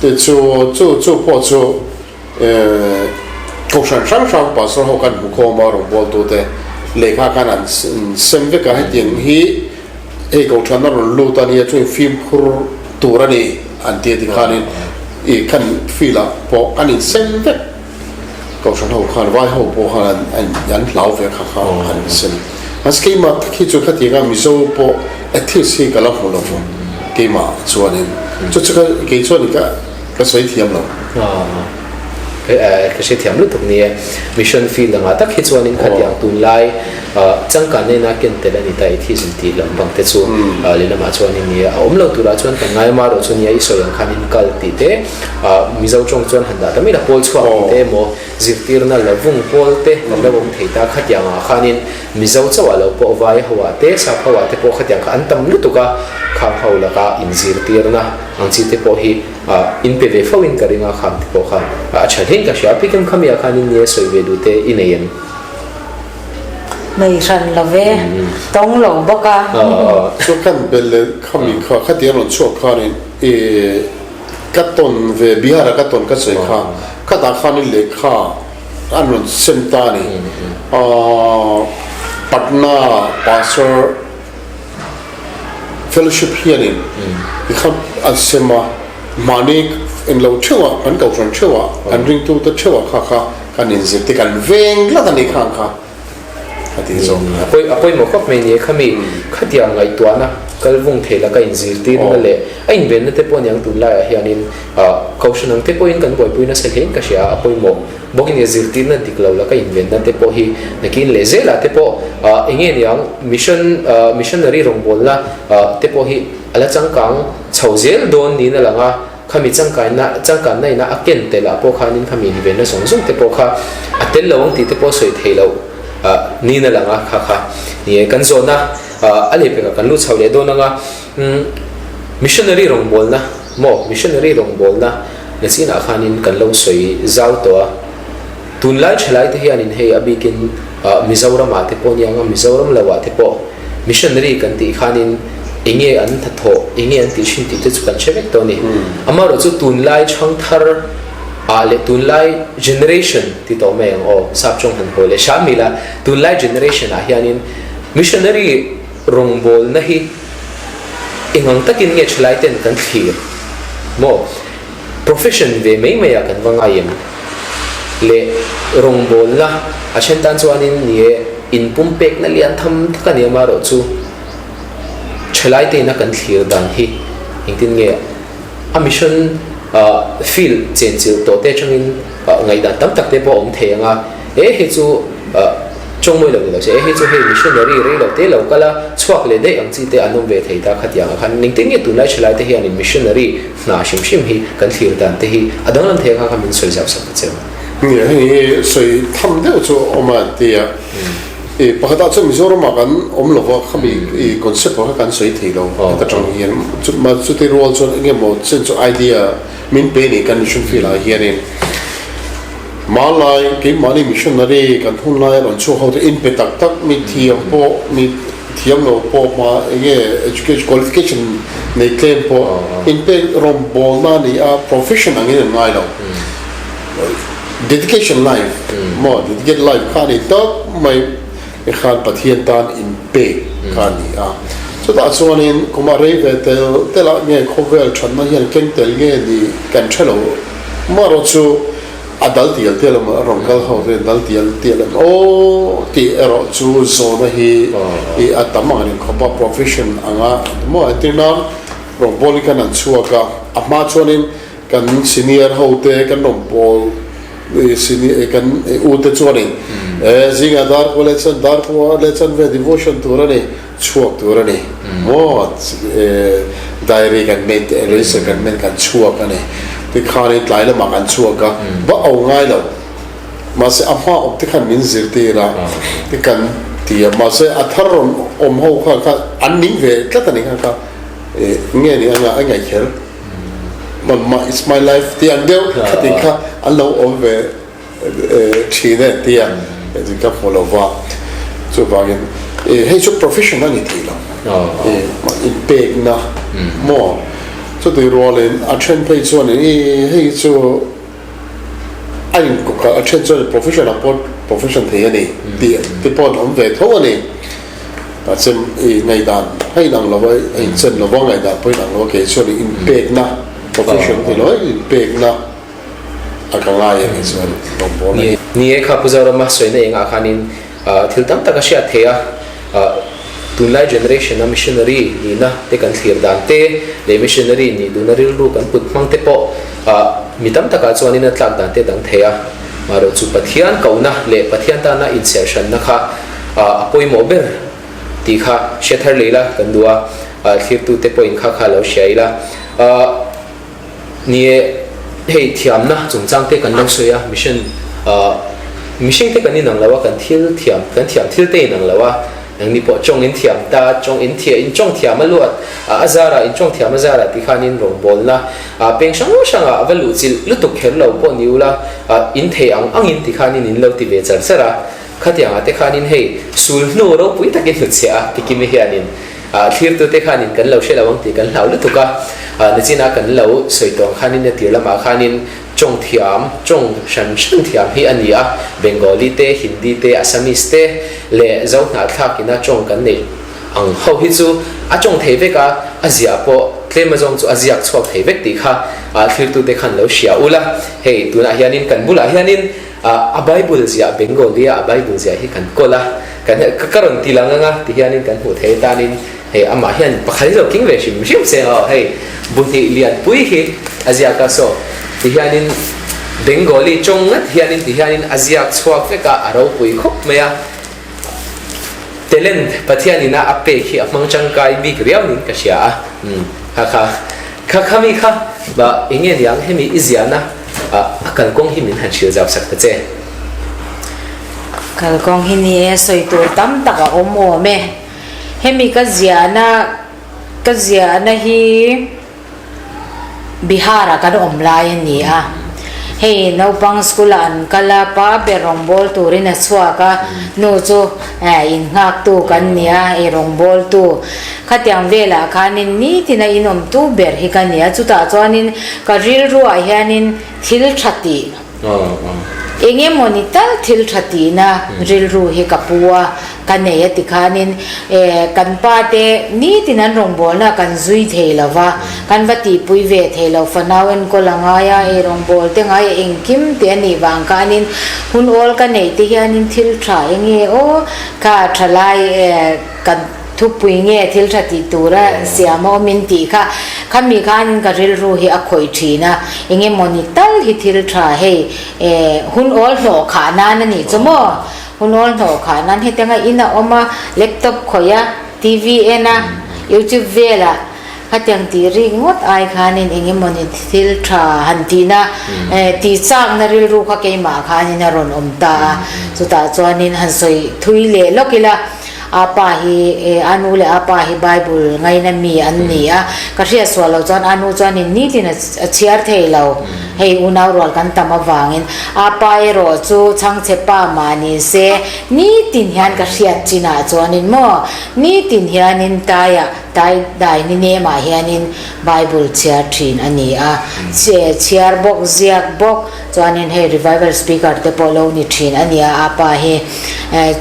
te chu chu chu pawh chu Kohhran hrang hrang pastor ho khan hmukhawm a rawngbawltute lehkha khan an sem vek a, hetiang hi hei kohhran a rawn lut a nia chuan fimkhur tur a ni an ti a tikhanin ih khan field ah pawh an insem vek kohhran ho khan vai ho pawh khan an hlau ve kha kha an insem mahse keimah tak hi chu khatianga Mizo pawh atheist hi ka la hmu lo keimah chuanin chu chu kei chuan ka Ka sawi thiam lo. Ka hre thiam lutuk ni e. Mission field angah tak hi chuanin khatiang tunlai changkan nena ken tel a ni ta atheism tih lampang te chu lehlamah chuanin ni a awm lo turah chuan kan ngai amaherawh chu nia i sawi ang khanin kal tih te Mizo tawng chuan han dah ta mai la pawl chhuak tih te emaw zirtirna la vung pawl te kan lo awm thei ta khatiang ah khanin Mizo chauh ah lo pawh vai ho ah te sap ho ah te pawh khatiang kha an tam lutuk a khang ho laka inzirtirna Ang chi te pawh hi in pe ve fo in ka ring a, khang te pawh kha a tha hlein ka hria. A pikem khami ah khan in nia sawi ve duh te i nei em? Nei hran lo ve, tawng lo bawk a. Chu kan bel leh khami kha khati an rawn chhuak khanin i ka tawn ve Bihar ah ka tawn ka sawi kha khatah khanin lehkha an rawn sem ta a ni. Patna Pastor Fellowship hianin ti kha an sem a, mahni englo theuhah kan kohhran theuhah kan ringtute theuhah kha kha. Kan inzirtir kan veng tlat a ni khang kha ka tih zawk. A pawi a pawimawh khawp mai ni e khami khatiang ngaihtuahna kal vung thei laka inzirtirna leh a invenna te pawh aniang tunlaiah hianin kohhran ang te pawhin kan buaipui nasa hlein ka hria a, a pawimawh bawkin e zirtirna dik lo laka invenna te pawh hi nakin leh zelah te pawh eng nge niang mission missionary rawngbawlna te pawh hi a la changkang chho zel dawn niin a lang a. Khami changkaina, changkanna ina a ken tel ah pawh khanin khami invenna zawng zawng te pawh kha a tel lo ang tih te pawh sawi theih loh niin a lang a, kha kha ni e. Kan zawhna a lehpekah kan lut chho leh dawn ang a, missionary rawngbawlna maw, missionary rawngbawlna na chinah khanin kan lo sawi zau tawh a. Tunlai thalai te hianin hei a bikin Mizoramah te pawh nia anga Mizoram loah te pawh missionary kan tih khanin enge an hnathawh, enge an tih thin tih te chu kan hre vek tawh a ni. Amaherawh chu tunlai thangthar ah leh tunlai generation ti tawh mai ang aw, sap tawng han hawi leh hram ila, tunlai generation ah hianin missionary rawngbawlna hi engang takin nge thalai ten kan thlir maw? Profession ve mai mai ah kan va ngai em? Leh rawngbawlna a then tan chuanin ni e, inpumpekna lian tham tak a ni amaherawh chu thalai te ina kan thlir dan hi engtin nge a mission field chenchilh tawh te atangin ngaihdan tam tak te pawh a awm thei ang a, e hei chu Chawng mawi lo ni lo se, e hei chu hei missionary rei lo te lo kal a, chhuak leh daih ang chi te an awm ve thei ta khatiang ah khan engtin nge tunlai thalai te hianin missionary hna hrim hrim hi kan thlir dan te hi a danglam thei ang kha kha min sawi zau sak ta che u. Nia hei hi sawi tham deuh chu a awm a an ti a, i pakhat ah chuan Mizoram ah kan awm lo va khami i concept ah kha kan sawi thei lo heta tang hian chuti rual chuan enge maw chen chu idea min pe ni kan mission field ah hianin. Hmanlai keimahni missionary kan hun laia rawn chhuak ho te inpe tak tak mi thiam pawh mi thiam lo pawh hma enge education qualification nei tlem pawh inpe rawngbawlna a ni a profession angin an ngai lo dedication life maw dedicate life kha a ni tak mai khan Pathian tan inpek kha a ni a chutah chuanin kum a rei ve tel tel ah nge khawvel thatna hian keng tel nge ni kan hre lo. Marawh chu a dal tial tial emaw a rawn kal ho te dal tial tial em aw tih erawh chu zawhna hi i a tam ang reng khawp a, profession anga maw entir nan rawngbawlin khan an chhuak a, a hma chuanin kan senior ho te kan rawnbawl senior kan u te chuanin e zingah dar kua leh chan dar kua leh chan vel devotion tur a ni. Chhuak tur a ni maw? Diary kan men te eraser kan men kan chhuak a ni. Tikhanin tlai lamah kan chhuak a, va au ngai lo. Mahse a hma awm te khan min zirtir a, ti kan ti a, mahse a thar rawn awm ho kha kha an ning ve tlat a ni kha kha nge ni anga a ngaih kher. It's my life tih ang deuh khati kha an lo awm ve. Thin e tia engtin ka hmu lo va, chuvangin hei chu profession a ni thei lo, inpekna maw chutih rualin a then phei chuan hei chu a inkawk a, a then chuan profession ah pawh profession thei a ni tih te pawh an awm ve tho a ni, mahse ngaihdan a inang lo a, a inchen lo va, ngaihdan pawh a inang lo a, kei chuan inpekna profession a ni lo, inpekna. a ka ngai a nih chuan rawngbâwl a ni. Ni e, kha Pu Zorama sawina engah khanin thil tam tak a hriat theih a, tunlai generation a missionary nihna te kan thlir dan te leh missionary nih duhna rilru kan put hmang te pawh mi tam takah chuanin a tlak dan te a dang thei a, marawh chu Pathian kohna leh Pathian tana inserhranna kha a pawimawh ber tih kha hriat har leh ila kan duh a, thlirtute pawhin kha kha lo hria ila. Ni e, hei thiamna chungchang te kan lo sawi a, mission ah mihring te kan inang lo a, kan thil thiam, kan thiam thil te inang lo a, engni pawh tawng in thiam ta, tawng in thiah in tawng thiam a luat a zarah in tawng thiam a zarah ti khanin rawngbawlna ah peng hrang hrang ah va luh chilh lutuk kher lo pawh ni ula ah in thei ang angin ti khanin in lo ti ve char char a, khatiangah te khanin hei sul hnu ropui takin hnutchhiah a tikimi hianin. Thlirtute khanin kan lo hre lo ang tih kan hlau lutuk a, nachina kan lo sawi tawh ang khanin a tir lamah khanin tawng thiam, tawng hran hran thiam hi a ni a, Bengali te, Hindi te, Assamese te leh Zo hnahthlak ina tawng kan neih ang ho hi chu a tawng thei vek a, a ziah pawh tlem azawng chu a ziak chhuak thei vek tih kha thlirtute khan lo hria ula, hei tunah hianin kan bulah hianin. A Bible ziah Bengali a a Bible ziah hi kan kawl a, kan ka rawn ti lang anga ti hianin kan hmuh thei tanin hei amah hian pakhat hi lo king ve hrim hrim se aw hei bu hnih lian pui hi a ziak a saw ti hianin Bengali tawng ngat hianin ti hianin a ziak chhuak vek a a ropui khawp mai a. Talent Pathian ina a pek hi a hmang tangkai bik riau niin ka hria a, umm kha kha kha kha mi kha bah eng nge niang hemi i ziahna a kalkawng hi min han hrilh zau sak ta che. Kalkawng hi ni e sawi tur tam tak a awm awm e, hemi ka ziahna ka ziahna hi. Bihar-ah kan awm lai a ni a, hei naupang school-ah an kal a, pa ber rawngbâwl turin a chhuak a, nu chu innghaktu kan ni a, ei rawngbâwltu. Khatiang velah khanin nitina inawmtu ber hi ka ni a, chutah chuanin ka rilruah hianin thil tha tih. Eng emaw ni tal thil tha tihna rilru hi ka pu a, ka nei a ti khanin kan pa te nitin an rawngbawlna kan zui thei lo va, kan va tihpui ve thei lo, fanau enkawl a ngai a, ei rawngbâwl te ngai a engkim te a nih vang khanin hun awl ka neih te hianin thil tha eng nge aw kha thalai kan Thupui nge thil tha tih tura siam a awm in tih kha khami khanin ka rilru hi a khawih thin a, eng emaw ni tal hi thil tha hei eh hun awl hlawh khah nan a nih chu maw? Hun awl hlawh khah nan hetianga in a awm a, laptop khawih a, TV en a, youtube velah khatiang tih rik ngawt ai khanin eng emaw ni thil tha han tihna eh tih chakna rilru kha keimah khanin a rawn awm ta a, chutah chuanin han sawi thui leh lawk ila. A pa hi, a nu leh a pa hi Bible ngaina mi an ni a, ka hriat sual loh chuan a nu chuanin nitin a chhiar thei lo, hei unau rual kan tam avangin. A pa erawh chu chhangchhe pa mah ni se, nitin hian ka hriat chinah chuanin maw, nitin hianin taiah, tai dai ni nemah hianin Bible chhiar thin a ni a, chhiar bawk, ziak bawk. Chuanin hei revival speaker te pawh lo ni thin a nia a pa hi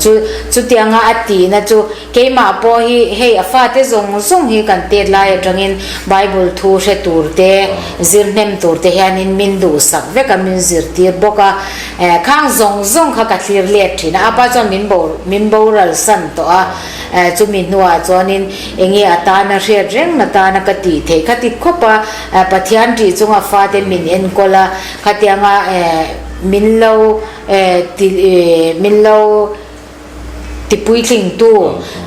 chu chutianga a tihna chu keimah pawh hi hei a fate zawng zawng hi kan tet lai atangin bible thu hre tur te zir hnem tur te hianin min duhsak vek a min zirtir bawk a khang zawng zawng kha ka thlir let thin a a pa chuan min bo min boral san tawh a chumi hnuah chuanin enge a tana hriat reng na tana ka tih theih kha ti khawp a. Pathian tih chunga fate min enkawl a, khatianga min lo ti min lo tipuitlingtu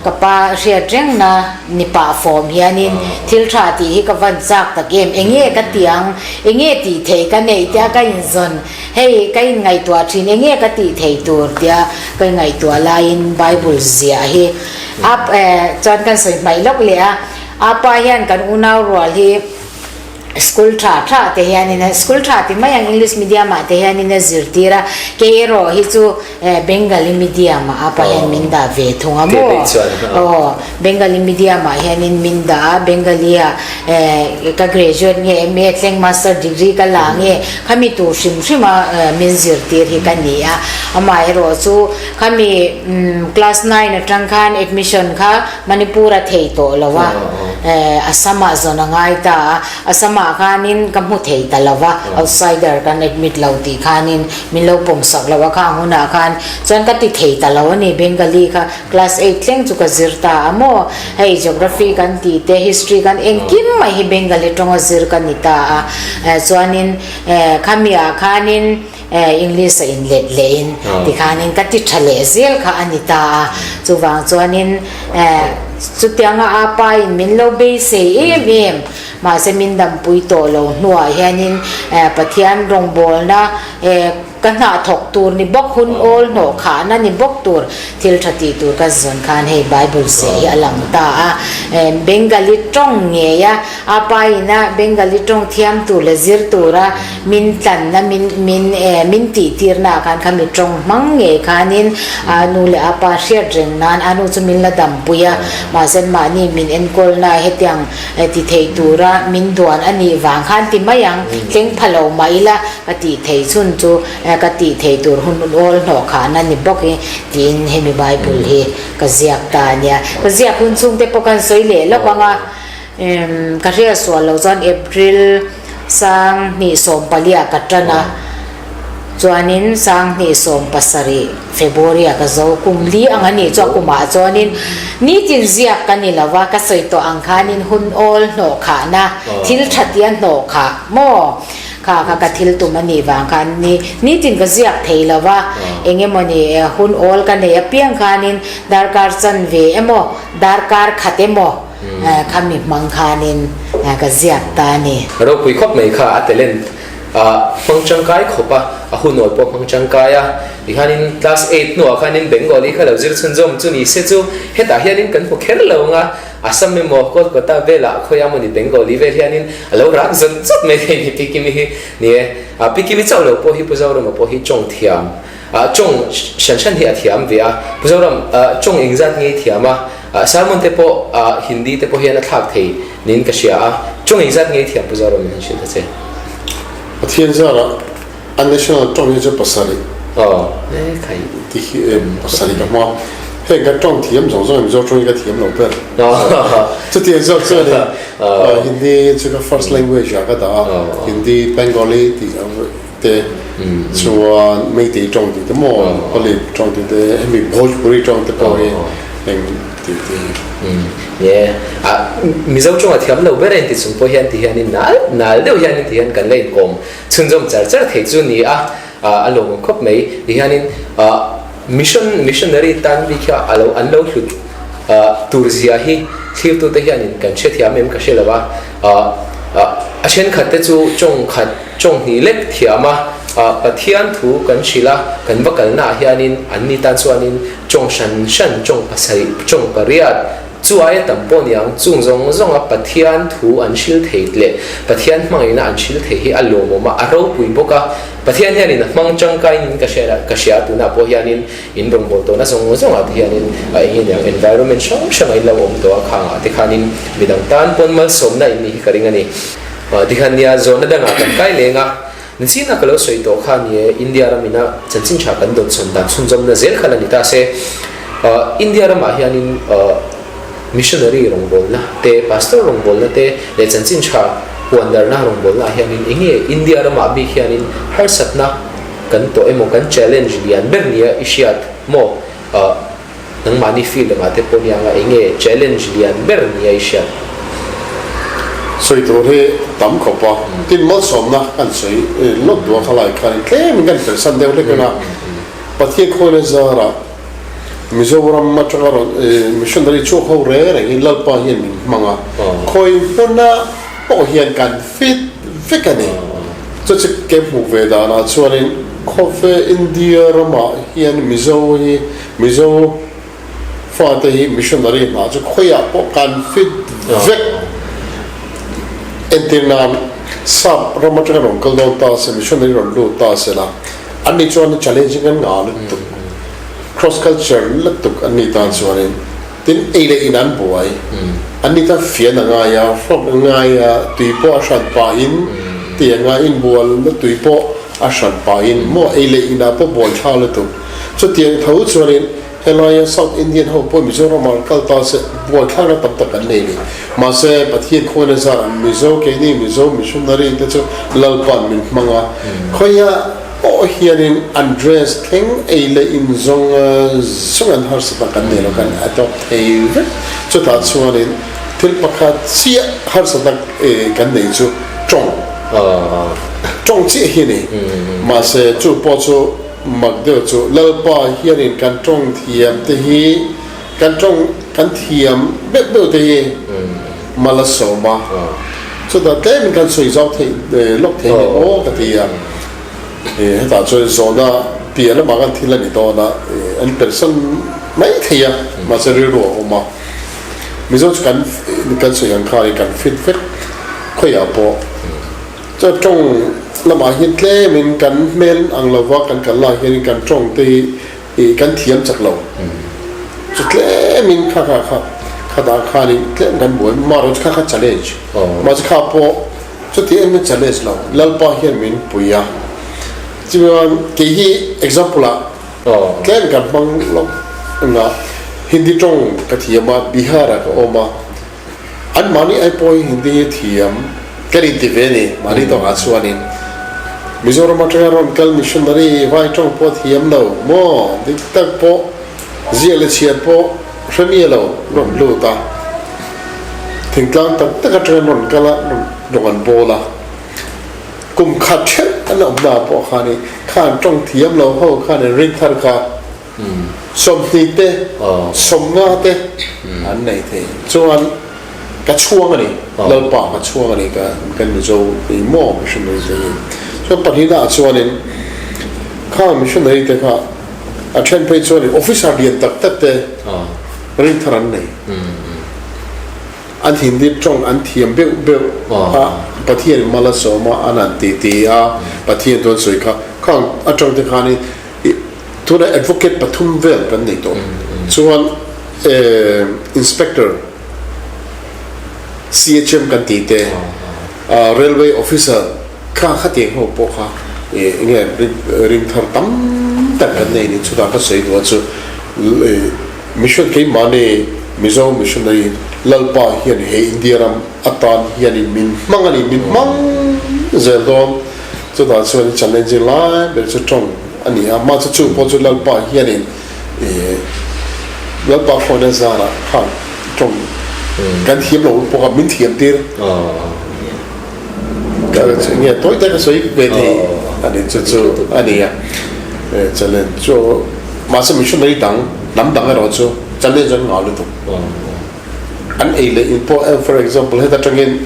ka pa hriat rengna ni pah fawm hianin thil tha tih hi ka van chak tak em, enge ka tih ang, enge tih theih ka neih tia ka inzawn, hei ka inngaihtuah thin enge ka tih theih tur tia ka inngaihtuah laiin Bible ziah hi a chuan kan sawi hmaih lawk leh a. Apa hian kan unau rual hi school tha tha te hianin a school tha ti mai ang English medium ah te hianin a zirtir a, kei erawh hi chu Bengali medium ah apa hian min dah ve thung a maw? Aw Bengali medium ah hianin min dah a, Bengali ah ka graduate nge MA thleng master degree ka la nge khami tur hrim hrim a min zirtir hi ka ni a, amaherawh chu khami class nine atang khan admission kha Manipur a thei tawh lo a, Assam ah zawn a ngai ta a, Assam ah khanin ka hmu thei ta lo va, outsider kan admit lo tih khanin min lo pawm sak lo a khang hunah khan chuan ka ti thei ta lo a ni, Bengali kha class eight thleng chu ka zir ta a maw, hei geography kan tih te history kan engkim mai hi Bengali tawnga zir ka ni ta a, chuanin khami ah khanin. English a in let leh in tikhanin ka ti tha leh zel kha a ni ta a, chuvang chuanin chutianga a pa in min lo beisei em em mahse min dampui tawh lo hnuah hianin Pathian rawngbawlna ka hnah thawk tur ni bawk hun awl hnawh khahna ni bawk tur thil tha tih tur ka zawn khan hei Bible seh hi a lang ta a, Bengali tawng ngei a a pa ina Bengali tawng thiam tur leh zir tura Min tlanna min min eh min tih tirna ah khan kha mi tawng hmang ngei khanin a nu leh a pa hriat reng nan a nu chu min la dampui a, mahse mahni min enkawlna hetiang ti thei tura min duan a nih vang khan ti mai ang, thleng pha lo mah ila ka tih thei chhun chu ka tih thei tur hun awl hnawh khahna ni bawk i tiin hemi Bible hi ka ziak ta a nia. Ka ziak hun chhungte pawh kan sawi leh lawk ang a. Ka hriat sual lo chuan April 2014 ah ka tan a. Chuanin 2017 February ah ka zo kum li ang a nih chu a kumah chuanin nitin ziak ka ni lo va, ka sawi tawh ang khanin hun awl hnawh khahna thil tha tia hnawh khah maw kha kha ka thil tum a nih vang khan ni nitin ka ziak thei lo va, eng emawni hun awl ka nei apiang khanin darkar chanve emaw darkar khat emaw khami hmang khanin ka ziak ta a ni. Ropui khawp mai kha a talent A hmang tangkai khawp a, a hunawl pawh hmang tangkai a. Tikhanin class eight hnuah khanin Bengali kha lo zir chhunzawm chu ni se chu hetah hianin kan hmu kher lo ang a, Assam emaw Kolkata velah khawiah mawni Bengali vel hianin a lo rak zawt zawt mai thei ni Pi Kimi hi. Ni e, Pi Kimi chauh lo pawh hi Pu Zorama pawh hi tawng thiam, tawng hran hran hi a thiam ve a. Pu Zoram tawng engzat nge i thiam a? Sermon te pawh Hindi te pawh hian a thlak thei niin ka hria a, tawng engzat nge i thiam Pu Zoram in han hrilh ta che? Pathian zarah a national tawng hi chu pasarih Aw e khai. Ti hi pasarih ka hma. Heng kan tawng thiam zawng zawng hi Mizo tawng hi ka thiam lo ber. Chutiang zawk chuan Hindi chu ka first language ah ka dah a, Hindi, Bengali tih te chuan Meitei tawng tih te maw Nepali tawng tih te hemi Bhojpuri tawng te pawh hi eng tih te hi. Ye a Mizo tawng a thiam lo ber a inti chung pawh hian ti hianin nal nal deuh hianin ti hian kan la inkawm chhunzawm char char thei chu ni a a lawmawm khawp mai ti hianin mission missionary tan bik hi a lo an lo hlut tur zia hi thlirtute hianin kan hrethiam em ka hre lo a a thenkhat te chu tawng khat Tawng hnih lek thiam a, Pathian thu kan hrilh a, kan va kalnaah hianin anni tan chuanin tawng hran hran, tawng pasarih, tawng pariat, chu aia tam pawh niang, chung zawng zawnga Pathian thu an hrilh thei leh Pathian hmangaihna an hrilh thei hi a lawmawm a, a ropui bawk a. Pathian hianin a hmang tangkainin ka hria ka hria a, tunah pawh hianin in rawngbâwl tawhna zawng zawngah te hianin a eng nge niang environment hrang hrangah in lo awm tawh a, khangah te khanin midang tan pawn malsawmna in nih hi ka ring a ni. Tikhan nia zawhna dangah kan kai leng a, nichinah ka lo sawi tawh kha nie India ramina chanchin tha kan dawnsawn dan chhunzawmna zel kha la ni ta se. India ramah hianin missionary rawngbawlna te, pastor rawngbawlna te leh chanchin tha puandarna rawngbawlna ah hianin eng nge India ramah bik hianin harsatna kan tawh emaw kan challenge lian ber nia i hriat maw? Nangmahni field angah te pawh nia anga eng nge challenge lian ber nia i hriat? Sawi tur hi tam khawp a, tin malsawmna kan sawi lawk duh a khalai khanin tlemin kan perhsan deuh hlek reng a, Pathian khawina zarah Mizoram atanga rawn missionary chhuak ho reng rengin Lalpa hian min hmang a, khawi hmuna pawh hian kan fit vek a ni. Chu chu ke hmuh ve danah chuanin khawve India ramah hian Mizo hi Mizo fate hi missionary hna chu khawiah pawh kan fit vek. Entir nan sap ram atanga rawn kal dawn ta se, missionary rawn lut ta se la, an ni chuan challenging an ngah lutuk, cross culture lutuk an ni tan chuanin tin ei leh in an buai, an ni tan fian a ngai a, hrawk a ngai a, tui pawh a hran pahin tih a ngai, inbual na tui pawh a hran pahin maw ei leh inah pawh buai thlak lutuk. Chutiang tho chuanin helaia South Indian ho pawh Mizoramah an kal ta se buaithlakna tam tak an nei ni. Mahse, Pathian khawina zarah Mizo keini Mizo missionary te chu Lalpa'n min hmang a, khawiah pawh hianin an dress thleng ei leh in zawng zawng an harsatna kan nei lo kan adopt thei vek. Chutah chuanin thil pakhat chiah harsatna kan nei chu tawng tawng chiah hi a ni. Mahse, chu pawh chu. Mak deuh chu Lalpa hianin kan tawng thiam te hi kan tawng kan thiam beuh beuh te hi mal a sawm a, chutah tlemin kan sawi zau theih lawk thei nge aw ka ti a, hetah chuan zawhna piah lamah khan thil a ni dawn a, an perhsan mai thei a, mahse rilru a awm a, Mizo chu kan kan sawi ang khanin kan fit vek khawiah pawh. Chuan tawng lamah hian tlemin kan hmel ang lova kan kal lai hianin kan tawng te hi ih kan thiam chak lo. Chu tlemin kha kha kha kha dah khanin tlem kan buai marawh chu kha kha challenge. Mahse kha pawh chuti em em challenge lo Lalpa hian min pui a. Chuan kei hi example ah tlem kan hmang lo anga Hindi tawng ka thiam a Bihar ah ka awm a. Anmahni ai pawh hi Hindi hi thiam kan inti ve a ni, mahni tawngah chuanin. Mizoram atanga rawn kal missionary vai tawng pawh thiam lo maw dik tak pawh ziah leh chhiar pawh hre miah lo rawn lut a, thingtlang tak tak atanga rawn kal a rawn an bawl a, kum khat ṭhelh an awmna ah pawh khan khan tawng thiam lo ho khan in ring thar kha 20 te, 50 te an nei thei. Chuan ka chhuang a ni, Lalpa ka chhuang a ni ka kan Mizo i maw missionary te hi. Chuan pahnihna ah chuanin khang missionary te kha a then phei chuanin officer lian tak tak te ring thar an nei. An Hindi tawng an thiam beuh beuh a, Pathian in mal a sawm a, an han ti ti a, Pathian chuan sawi kha khang atang te khanin Tunah advocate pathum vel kan nei tawh. Chuan inspector CHM kan tih te, railway officer kha khatiang ho pawh kha enge ring thar tam tak kan nei ni. Chutah ka sawi duh a chu mission keimahni Mizo missionary Lalpa hian he India ram atan hianin min hmang a ni, min hmang zel dawn. Chutah chuan challenging lai ber chu tawng a ni a, mahse chu pawh chu Lalpa hianin ih Lalpa hruaina zarah khan tawng kan thiam lo pawh kha min thiam tir nge tawi tak a sawi ve thei a ni chu chu a ni a, challenge chu mahse missionary dang hnam dang erawh chu challenge an ngah lutuk. An ei leh in pawh for example heta tangin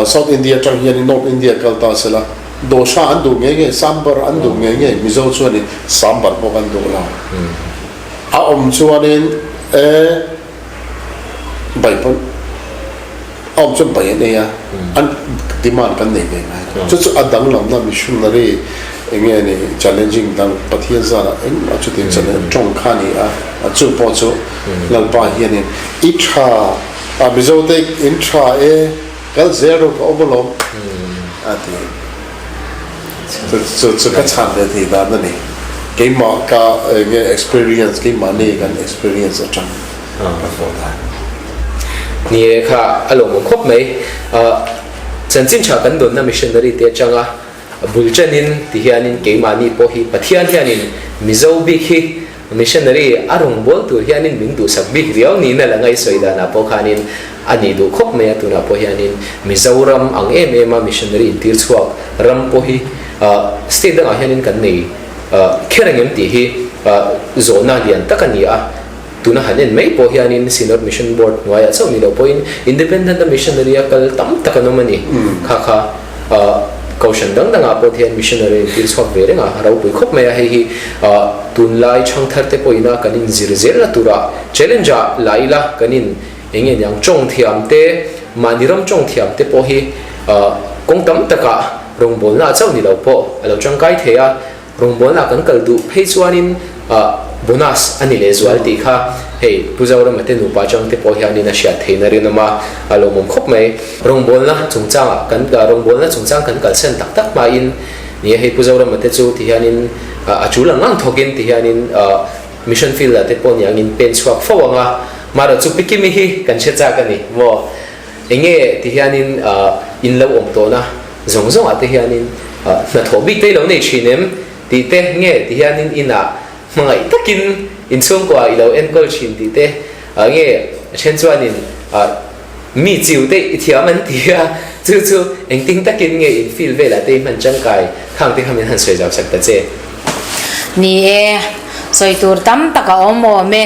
South India atang hianin North India kal ta sela dosha an duh ngei ngei, sambar an duh ngei ngei, Mizo chuanin sambar pawh kan duh lo. A awm chuanin e bai pawn a awm chuan bai an ei a, an demand kan nei ve ngai lo. Chu chu a danglamna missionary eng nge ni challenging dang Pathian zarah engmah chutin challenge tawng kha a ni a, chu pawh chu Lalpa hianin i tha a Mizo te in tha e kal zel rawh ka awm alawm a ti. Chu chu ka chhan ve thei dan a ni. Keimah ka enge experience keimahni kan experience atang ka fawh dan. Ni e kha a lawmawm khawp mai. Chanchin tha kan dawnna missionary te atanga bul chanin ti hianin keimahni pawh hi Pathian hianin Mizo bik hi Missionary a rawngbâwl tur hianin min duhsak bik riau niin a lang a, i sawi danah pawh khanin a nih duh khawp mai a, tunah pawh hianin Mizoram ang em em a missionary intir chhuak ram pawh hi state dangah hianin kan nei kher ang em tih hi zawhna lian tak a ni a, tuna han en mai pawh hianin Synod Mission Board hnuaiah chauh ni loh pawhin independent a missionary a kal tam tak an awm a ni, kha kha. Kohhran dang dangah pawh hian missionary an tir chhuak ve reng a, a ropui khawp mai a, hei hi tunlai thangthar te pawhin a kan inzir zelna turah challenge ah la ila kan in eng nge niang tawng thiam te mahni ram tawng thiam te pawh hi kawng tam takah rawngbawlna ah chauh ni lo pawh a lo tangkai thei a. Rawngbawlna kan kal duh phei chuanin bonus a ni leh zual tih kha hei Pu Zorama te nupa atang te pawh hianin a hriat theihna rinawm a, a lawmawm khawp mai. Rawngbawlna chungchangah kan rawngbawlna chungchang kan kalsan tak tak hmain ni a, hei Pu Zorama te chu ti hianin a tul ang ang thawkin ti hianin mission field ah te pawh ni angin pen chhuak fo ang a, marawh chu Pi Kimi hi kan hre chak a ni maw? Enge ti hianin in lo awm tawhna zawng zawngah te hianin hnathawh bik te i lo nei thin em tih te nge ti hianin inah hmangaih takin inchhungkua i lo enkawl thin tih te nge then chuanin mi chiu te i thiam an ti a chu chu engtin takin nge in field velah te i hman tangkai khang te kha min han sawi zau sak ta che. Ni e, sawi tur tam tak a awm awm e.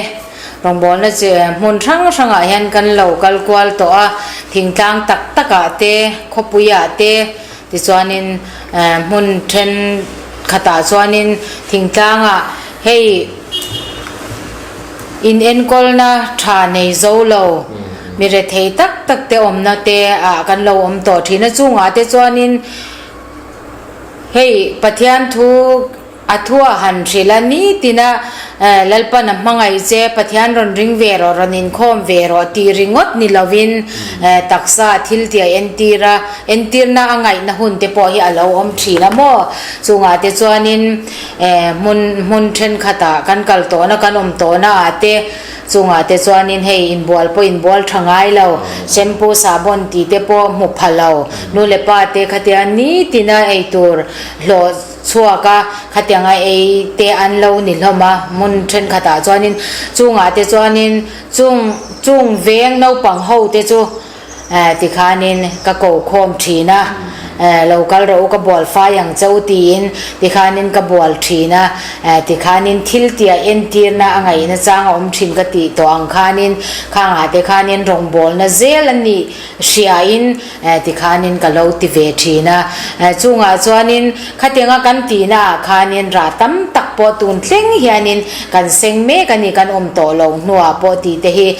Rawngbawlna chi hmun hrang hrangah hian kan lo kal kual tawh a, thingtlang tak takah te, khawpuiah te, tichuanin hmun thenkhatah chuanin thingtlangah hei inenkawlna tha nei zo lo, mi rethei tak tak te awmna te ah kan lo awm tawh thin a, chungah te chuanin hei Pathian thu A thua han hrilh a, nitina Lalpan a hmangaih che, Pathian rawn ring ve rawh, rawn inkhawm ve rawh tih ringawt ni lovin taksa thil tia entir a, entirna a ngaihna hun te pawh hi a lo awm thin a maw? Chungah te chuanin hmun hmun thenkhatah kan kal tawhna kan awm tawhna ah te chungah te chuanin hei inbual pawh inbual tha ngai lo, shampoo sahbawn tih te pawh hmu pha lo, nu leh pa te khatia nitina eitur hlawh chhuak a, khatianga ei te an lo ni hlawm a, hmun thenkhatah chuanin chungah te chuanin chung chung veng naupang ho te chu eh tikhanin ka ko khawm thin a, eh lo kal rawh u ka bual fai ang che u tiin tikhanin ka bual thin a, eh tikhanin thil tia entirna a ngaihna chang a awm thin ka tih tawh ang khanin khangah te khanin rawngbawlna zel a nih hriain Tikhanin ka lo ti ve thin a, chungah chuanin khatianga kan tihna ah khanin rah tam tak pawh tun thleng hianin kan seng mek a ni, kan awm tawh lo hnuah pawh tih te hi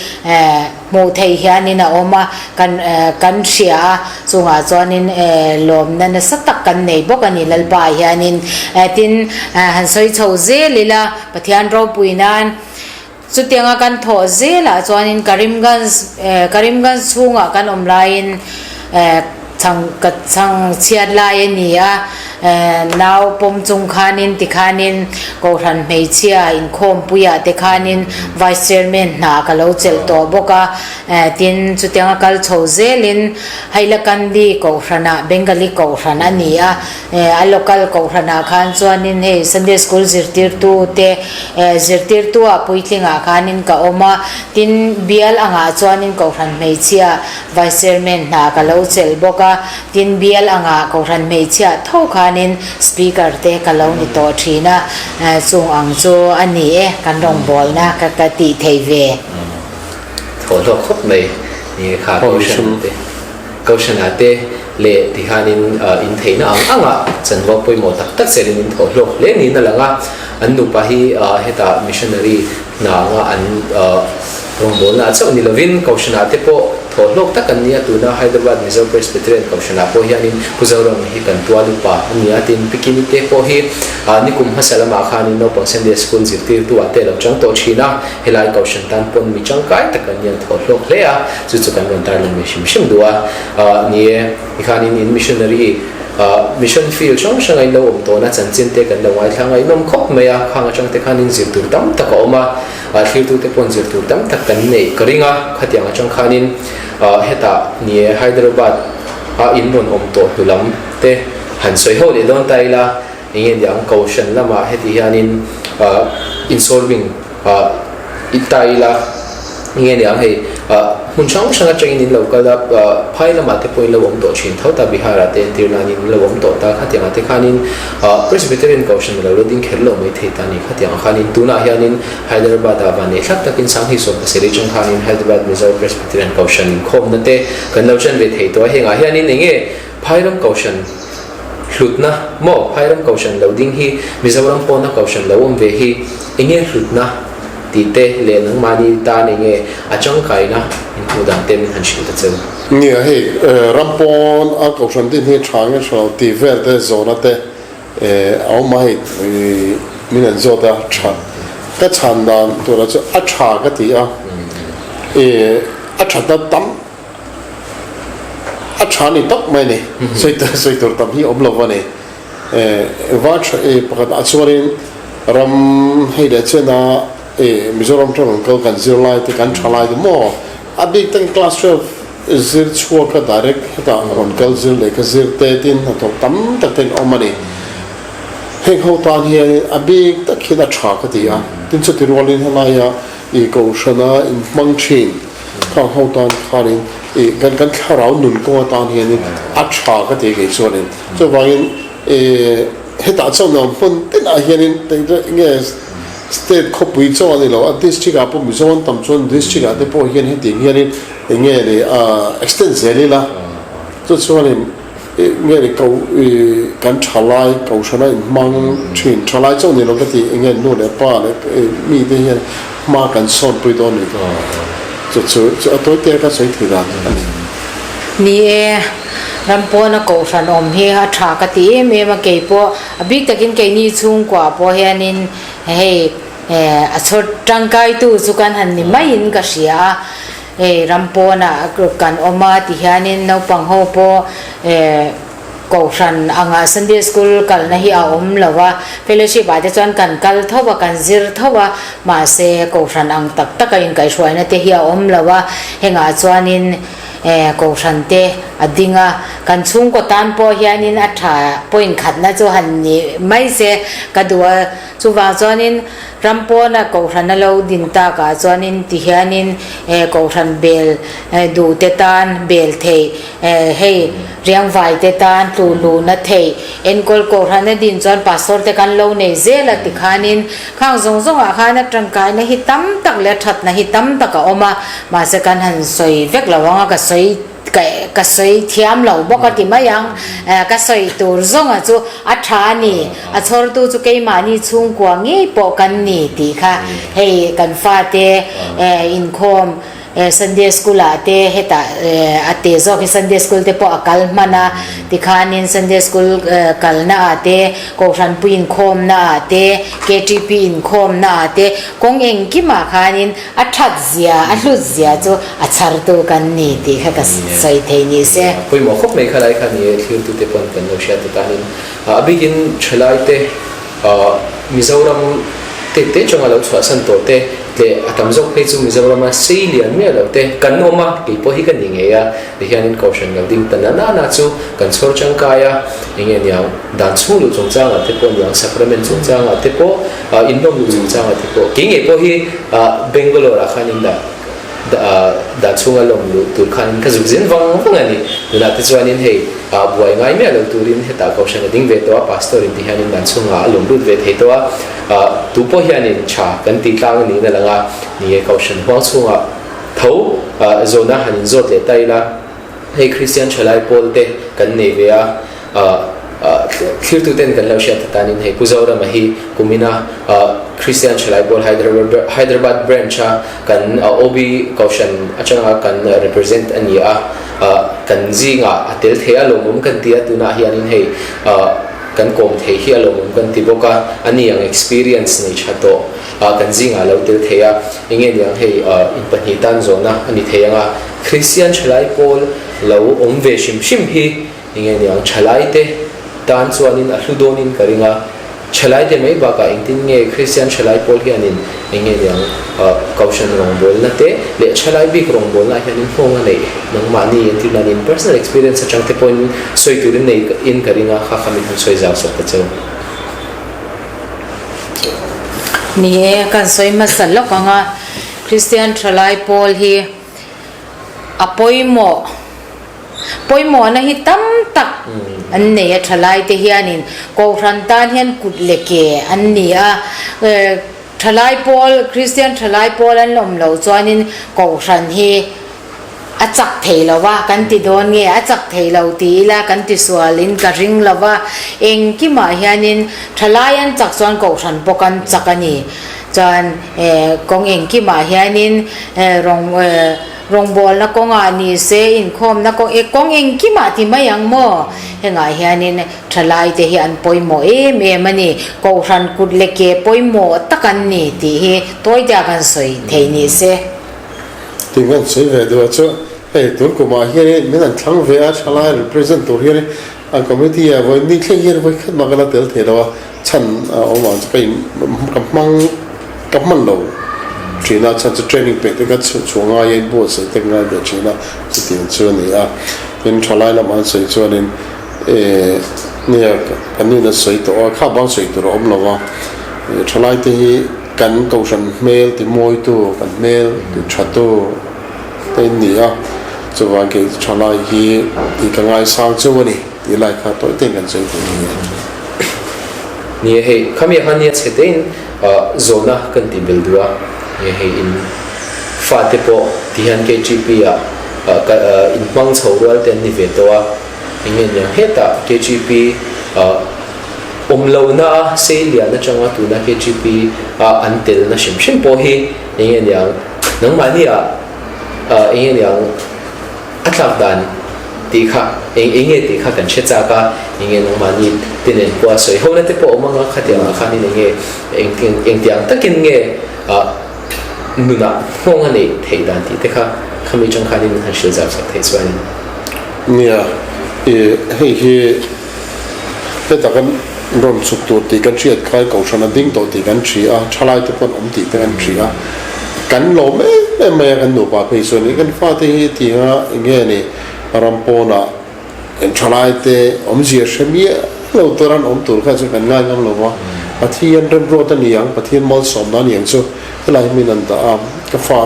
hmuh theih hianin a awm a, kan kan hria a, chungah chuanin lawmna nasa tak kan nei bawk a ni Lalpa ah hianin. Tin, han sawi chho zel ila Pathian ropui nan. Chutianga kan thawh zelah chuanin Karimganj Karimganj chhungah kan awm laiin chhang ka chhang chhiat lai a ni a, nau pawm chung khanin tikhanin Kohhran hmeichhia inkhawmpuiah te khanin Vice Chairman hna ka lo chelh tawh bawk a, tin chutianga kal chho zelin Hailakandi Kohhranah Bengali Kohhran a ni a. A local kohhranah khan chuanin hei Sunday school zirtirtu te zirtirtua puitlingah khanin ka awm a, tin bial angah chuanin kohhran hmeichhia Vice Chairman hna ka lo chelh bawk a, tin bial angah kohhran hmeichhia tho khanin Speaker te ka lo ni tawh thin a, chung ang chu a ni e kan rawngbawlna ka ka tih thei ve. Thaw hlawk khawp mai ni kha kohhran te. Kohhranah te leh tikhanin in theihna ang anga chanvo pawimawh tak tak zelin in thawh hlawk hle niin a lang a. An nupa hi hetah missionary hna anga an rawngbawlnaah chauh ni lovin Kohhranah te pawh thawh hlawk tak an ni a. Tuna Hyderabad Mizo Presbyterian Kohhranah pawh hianin Pu Zoram hi kan tual upa a ni a. Tin, Pikini te pawh hi nikum hmasa lamah khanin naupang Sunday School zirtirtu ah te a lo chang tawh thin a. Helai Kohhran tan pawn mi tangkai tak an ni an thawh hlawk hle a, chu chu kan rawn tarlan ve hrim hrim duh a. Ahh ni e, tikhanin in missionary ahh mission field hrang hrang a in lo awm tawhna chanchin te kan lo ngaithla ngaihnawm khawp mai a, khang atang te khanin zir tur tam tak a awm a, ahh thlirtu te pawn zir tur tam tak kan neih ka ring a, khatiang atang khanin ahh hetah ni e Hyderabad a in rawn awm tawh hnu lam te han sawi ho leh dawn ta ila. Enge ni ang Kohhran lamah heti hianin insolving i ta ila enge ni ang hei hmun hrang hrang atangin in lo kal a, phai lamah te pawh in lo awm tawh thin tho ta, Bihar ah te entir nanin in lo awm tawh ta, khatiangah te khanin Presbyterian Kohhran a lo la ding kher lo mai thei ta ni, khatiangah khanin tunah hianin Hyderabad ah vanneih thlak takin Sanghnih 17 atang khanin Hyderabad Mizo Presbyterian Kohhran inkhawmna te kan lo chen ve thei tawh a, hengah hianin enge Phairam Kohhran hlutna maw? Phairam Kohhran lo ding hi Mizoram pawna Kohhran lo awm ve hi enge hlutna tih te leh nangmahni tan enge a tangkaina inhmuh dan te min han hrilh ta cheu. Nia hei ram pawn a Kohhran din hi tha nge tha lo tih vel te zawhna te a awm a hei min han zawt a tha ka chhan dan turah chu a tha ka ti a a thatna tam A tha ni tak mai a ni. Sawi tur sawi tur tam hi a awm lo va ni. Va tha e pakhat ah chuanin ram hei leh chena e Mizoram tang rawn kal kan zir lai te kan tha lai te maw a bik takin class 12 zir chhuak a direct hetah rawn kal zir leh ka zir te tin hnathawk tam tak ten awm a ni. Heng ho tan hianin a bik tak hian a tha ka ti a. Tin chuti rualin helaia i kohhrana inhmang thin. Khang ho tan khanin ih kan kan thlarau nun kawng atan hianin a tha ka ti kei chuanin chuvangin ih hetah chuan nuam hmun tinah hianin enge state khawpui chaw a ni lo a district ah pawh Mizoram tam chuan district ah te pawh hian hetiang hianin enge ni ah extend zel ila chu chuanin ih nge ni ko ih kan thalai kohhrana inhmang thin thalai chauh ni lo ka ti enge nu leh pa leh ih mi te hian hma kan sawnpui dawn ni chu chu chu a tawi te ka sawi thei dan a ni. Ni e, ram pawna kohhran awm hi a tha ka ti em em a keipawh a bik takin keini chhungkua pawh hianin hei. A chhawr tangkaitu chu kan han ni maiin ka hria a, hei ram pawnah kan awm a tihianin naupang ho pawh Kohhran anga Sunday School kalna hi a awm lo a, fellowship ah te chuan kan kal tho a, kan zir tho a, mahse Kohhran ang tak taka inkaihhruaina te hi a awm lo a, hengah chuanin Kohhran te a ding a, kan chhungkaw tan pawh hianin a tha point khatna chu han ni mai se ka duh a, chuvang chuanin Ram pawna Kohhran a lo din takah chuanin tihianin Kohhran bel duhte tan bel theih, hei riangvaite tan tlu luhna theih, enkawl Kohhran a din chuan Pastor te kan lo nei zel a tikhanin khang zawng zawngah khan a tangkaina hi tam tak leh a thatna hi tam tak a awm a, mahse kan han sawi vek lo ang a, ka sawi Ka sawi thiam lo bawk a ti mai ang. Ka sawi tur zawnga chu a tha a ni. A chhawrtu chu keimahni chhungkua ngei pawh kan ni tih kha hei kan fate inkhawm Sunday school ah te hetah a te zawk hi Sunday school te pawh a kal hman a tikhanin Sunday school kalna ah te Kohhranpui inkhawmna ah te KTP inkhawmna ah te kawng engkimah khanin A that zia, a hlut zia chu a chhartu kan ni tih kha ka sawi thei ni se. Pawimawh khawp mai kha lai kha ni e, thlirtute pawn kan lo hriat atanin a bikin thalaite Mizoram te te chunga lo chhuahsan tawh te leh a tam zawk phei chu Mizorama sei lian miah lo te kan awm a, kei pawh hi ka ni ngei a, tihianin Kohhran lo ding ta na na na chu kan chhawr tangkai a, enge niang dan chhung luh chungchangah te pawh niang sacrament chungchangah te pawh Inlawm luh chungchangah te pawh kei ngei pawh hi Bangalore ah khan in dah dah chhunga lawm luh tur khanin ka zuk zin vang vang a ni. Tunah te chuanin hei buai ngai miah lo turin hetah Kohhran a ding ve tawh a, Pastor in ti hianin dan chhungah a lawm lut ve thei tawh a, tu pawh hianin tha kan tih tlang a niin a lang a, ni e Kohhran huang chhungah tho zawhna han inzawt leh ta ila. Hei Kristian thalai pawl te kan nei ve a, thlirtuten kan lo hriat atanin hei Pu Zorama hi kumina Kristian thalai pawl Hyderabad branch a kan OB Kohhran atanga kan represent a ni a, kan zingah a tel thei a lawmawm kan ti a, tunah hianin hei kan kawm thei hi a lawmawm kan ti bawk a, a ni ang experience nei tha tawh kan zingah a lo tel thei a, enge niang hei inpahnih tan zawhna a ni thei ang a. Kristian thalai pawl lo awm ve hrim hrim hi enge niang thalaite tan chuanin a hlu dawnin ka ring a, thalaite mai bakah engtin nge Kristian thalai pawl hianin enge niang Kohhran rawngbawlna te leh thalai bik rawngbawlna ah hianin nghawng a neih nangmahni entir nanin personal experience atang te pawhin sawi turin nei in ka ring a, kha kha min han sawi zau sak ta cheu. Ni e, kan sawi hmasa lawk ang a, Kristian thalai pawl hi A pawimawh, pawimawhna hi tam tak an nei a, thalaite hianin Kohhran tan hian kut leh ke an ni a, thalai pawl, Kristian thalai pawl an awm loh chuanin Kohhran hi a chak thei lo va, kan ti dawn nge a chak thei lo ti ila kan ti sualin ka ring lo va, engkimah hianin thalai an chak chuan Kohhran pawh kan chak a ni. Chuan kawng engkimah hianin rawng rawngbawlna kawngah ni se, inkhawmna kawng e kawng engkimah ti mai ang maw? Hengah hianin thalaite hi an pawimawh em em a ni. Kohhran kut leh ke pawimawh tak an ni tih hi tawitea kan sawi thei ni se. Tih kan sawi ve duh a chu hei tun kumah hianin min an thlang ve a, thalai represent tur hianin an committee ah vawi ni thleng hian vawi khat mah ka la tel thei lo a. Chhan a awm ang chu ka in ka hmang ka hman lo thin a, chhan chu training pek te ka chhuah ngai a inbuatsaih te ka ngai ve thin a, chutiang chu a ni a. Tin thalai lamah an sawi chuanin eh nia kan nin a sawi tawh a, kha bang sawi tur a awm lo a, thalai te hi kan kohhran hmel ti mawitu kan hmel ti thatu te in ni a, chuvang kei thalai hi i ka ngaisang cheu a ni. Ti lai kha tawi tein kan sawi thei ni e. Ni e hei, khami ah khan nia chhe tein zawhna kan tih bel duh a, ni e hei in fate pawh ti hian KGP ah in hmang chho rual te an ni ve tawh a, eng nge niang hetah KGP awm lohna a sei lian atanga tuna KGP a an telna hrim hrim pawh hi eng nge niang nangmahni ah eng nge niang A tlak dan tih kha eng eng nge tih kha kan hre chak a, eng nge nangmahni te nen pawh a sawi ho na te pawh a awm ang a, khatiang ah khanin eng nge engtiang takin nge nunah nghawng a neih theih dan tih te kha khami atang khanin han hrilh zau sak theih chuanin. Nia, i hei hi heta kan rawn chhuk tur tih kan hriat kha kohhran a ding tawh tih kan hria a, thalai te pawh an awm tih te kan hria a, kan lawm em em mai a kan nupa phei chuan i kan fate hi tinga enge ni ram pawnah Kan thalaite awmzia hre miah lo tur an awm tur kha chu kan ngai ngam lo va, Pathian remruat a ni ang, Pathian malsawmna a ni ang chu helai hi min an dah a, ka fa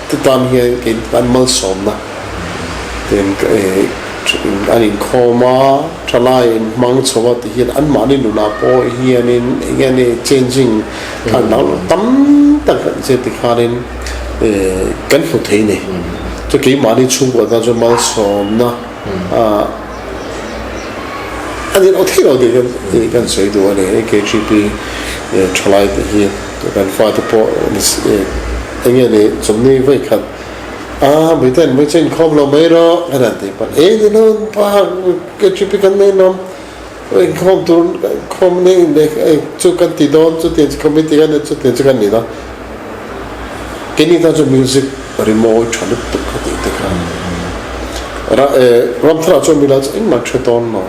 te tan hian kei tan malsawmna ten an inkhawm a, thalai in hmang chho a ti hian anmahni nunah pawh hianin eng nge ni changing thlak dang tam tak an che tikhanin kan hmu thei a ni. Chu keimahni chhungkua tan chuan malsawmna a ni lo thei lo tih hian kan sawi duh a ni. Hei KGP thalai te hi kan fate pawh eng nge ni chawmni vawi khat a Britain mai chu inkhawm lo mai rawh kan han tih pawn e ni lo pa KGP kan nei lawm inkhawm tur inkhawm nei chu kan ti dawn chutiang chu committee kan chutiang chu kan ni dawn. Keini tan chuan music rimawi tha lutuk kha tih te kha Ramthara chuan mila chu engmah hre dawn lo.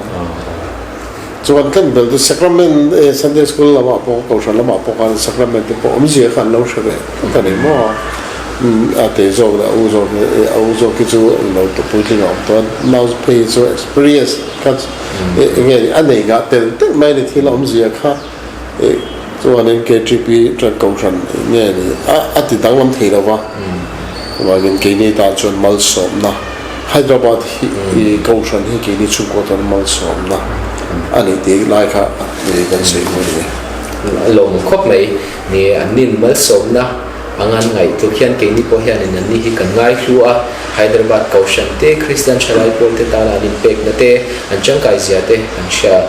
Chuan kan bel chu sacrament e Sunday school lamah pawh kohhran lamah pawh khan sacrament te pawh awmzia kha an lo hre ve tlat a ni maw. A te zawk leh a u zawk hi a u zawk hi chu lo puitling a awm tawh a, nau phei hi chu experience kha enge a nei ngah tel telh mai a ni thil awmzia kha. Chuanin KTP chuan kohhran nge ni a a ti danglam thei lo va, chuvangin keini tan chuan malsawmna Hyderabad hi kohhran hi keini chhungkaw tan malsawmna a ni tih lai kha kan sawi duh a ni e. A lawmawm khawp mai ni an nin malsawmna a ngan ngaih tluk hian keini pawh hianin an ni hi kan ngaihlu a, Hyderabad kohhran te Kristian thalai pawl te tana an inpekna te an tangkai zia te kan hria.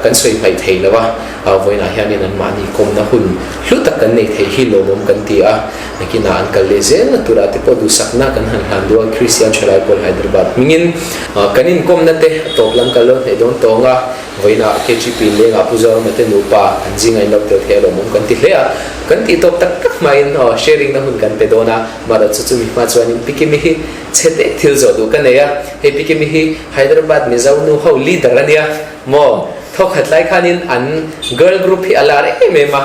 Kan sawi hmaih thei lo a, vawiinah hianin anmahni kawmna hun hlu tak kan nei thei hi lawmawm kan ti a, nakinah an kal leh zelna turah te pawh duhsakna kan han hlan duh a, Kristian Thalai Pawl Hyderabad hmingin kan inkawmna te a tawp lam kal lo hnaih dawn tawng a, vawiinah KGP lengah Pu Zorama te nupa an zinga in lo tel thei a lawmawm kan ti hle a, kan tih tawp tak tak hmain sharing na hun kan pe dawn a, mahrawh chu chumi hma chuanin Pi Kimi hi chhe deuh thil zawh duh ka nei a, hei Pi Kimi hi Hyderabad Mizo nu ho leader a nia maw? Thawkhat lai khanin an girl group hi a lar em em a,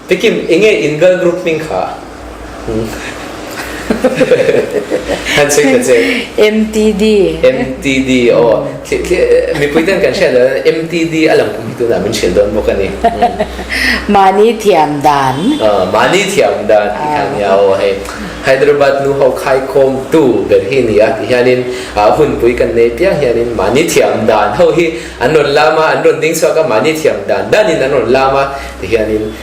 Pikim enge in girl group hming kha? Han sawi ta che. MTD. MTD aw mipui ten kan hriat lo MTD a lang kum hi tunah min hrilh dawn bawk a ni. Mahni thiam dan. Mahni thiam dan tih kha a nia aw hei. Hyderabad nu ho khaikhawmtu ber hi a ni a ti hianin hunpui kan nei piang hianin mahni thiam dan ho hi an rawn lam a, an rawn ding chhuak a, mahni thiam dan danin an rawn lam a ti hianin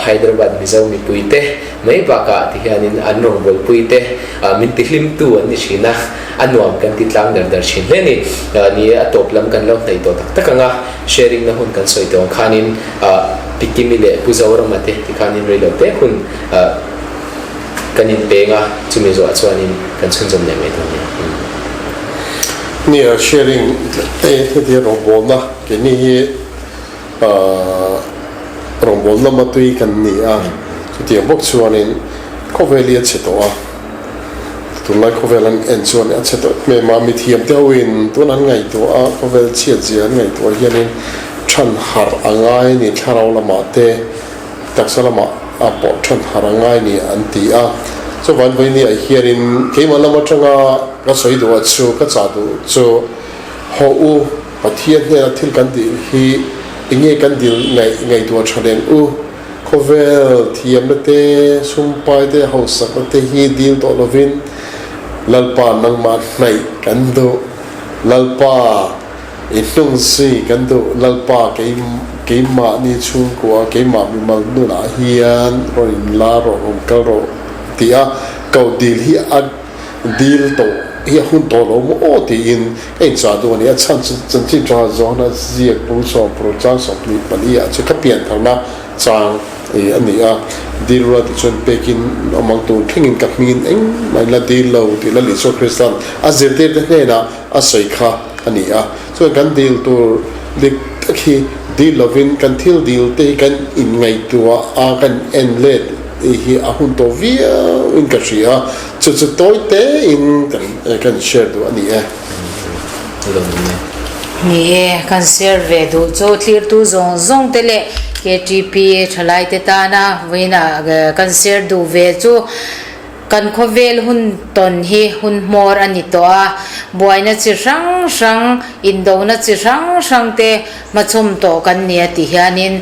Hyderabad Mizo mipuite mai bakah ti hianin an rawngbawlpui te min tihlimtu an ni thin a, a nuam kan ti tlang dar dar thin hle a ni. Ni e, a tawp lam kan lo hnaih tawh tak tak ang a, sharing na hun kan sawi tawh ang khanin Pi Kimi leh Pu Zorama te ti khanin reilote hun Kan inpeng a, chumi zawhah chuanin kan chhunzawm leh mai dawn nia. Nia, sharing te heti rawngbawlna keini hi rawngbawlna matui kan ni a, chutiang bawk chuanin khawvel hi a chhe tawh a, tunlai khawvel an en chuan a chhe tawh em em a, mithiam te hoin tun an ngaihtuah a, khawvel chhiat zia an ngaihtuah hianin than harh a ngai a ni thlarau lamah te. Taksa lamah a pawh than har a ngai ni an ti a. Chuvan vawinia hianin keimah lam atanga ka sawi duh ah chu ka chah duh chu haw u Pathian hnena thil kan dil hi enge kan dil ngaih ngaihtuah tha reng u khawvel thiamna te sumpai te hausakna te hi dil tawh lovin Lalpa nangmah hnaih kan duh Lalpa I hnung si kan duh Lalpa kei keimahni chhungkua keimah mimal nunah hian rawn in la rawh rawn kal rawh ti a ko dil hi a dil tawh hi a hun tawh lo maw aw tiin ka inchah duh a ni. A chhan chu chanchin tha zawhna ziak bung sawmpru chang 24 ah chu ka pian tharna chang a ni a, dil rual tih chuan pekin awm ang tur thlengin ka hmingin engmah in la dil lo tih Lal Isua Krista'n a zirtirte hnenah a sawi kha a ni a, chuan kan dil tur dik tak hi dil lovin kan thil dil te hi kan inngaihtuah a, kan en let hi a hun tawh viau in ka hria a, chu chu tawi te in kan kan share duh a ni e. Ni e, kan share ve duh chu thlirtu zawng zawng te leh KTP thalai te tana vawiinah kan share duh ve chu Kan khawvel hun tawn hi hun hmawr a ni tawh a, buaina chi hrang hrang, indona chi hrang hrang te hmachhawm tawh kan ni a ti hianin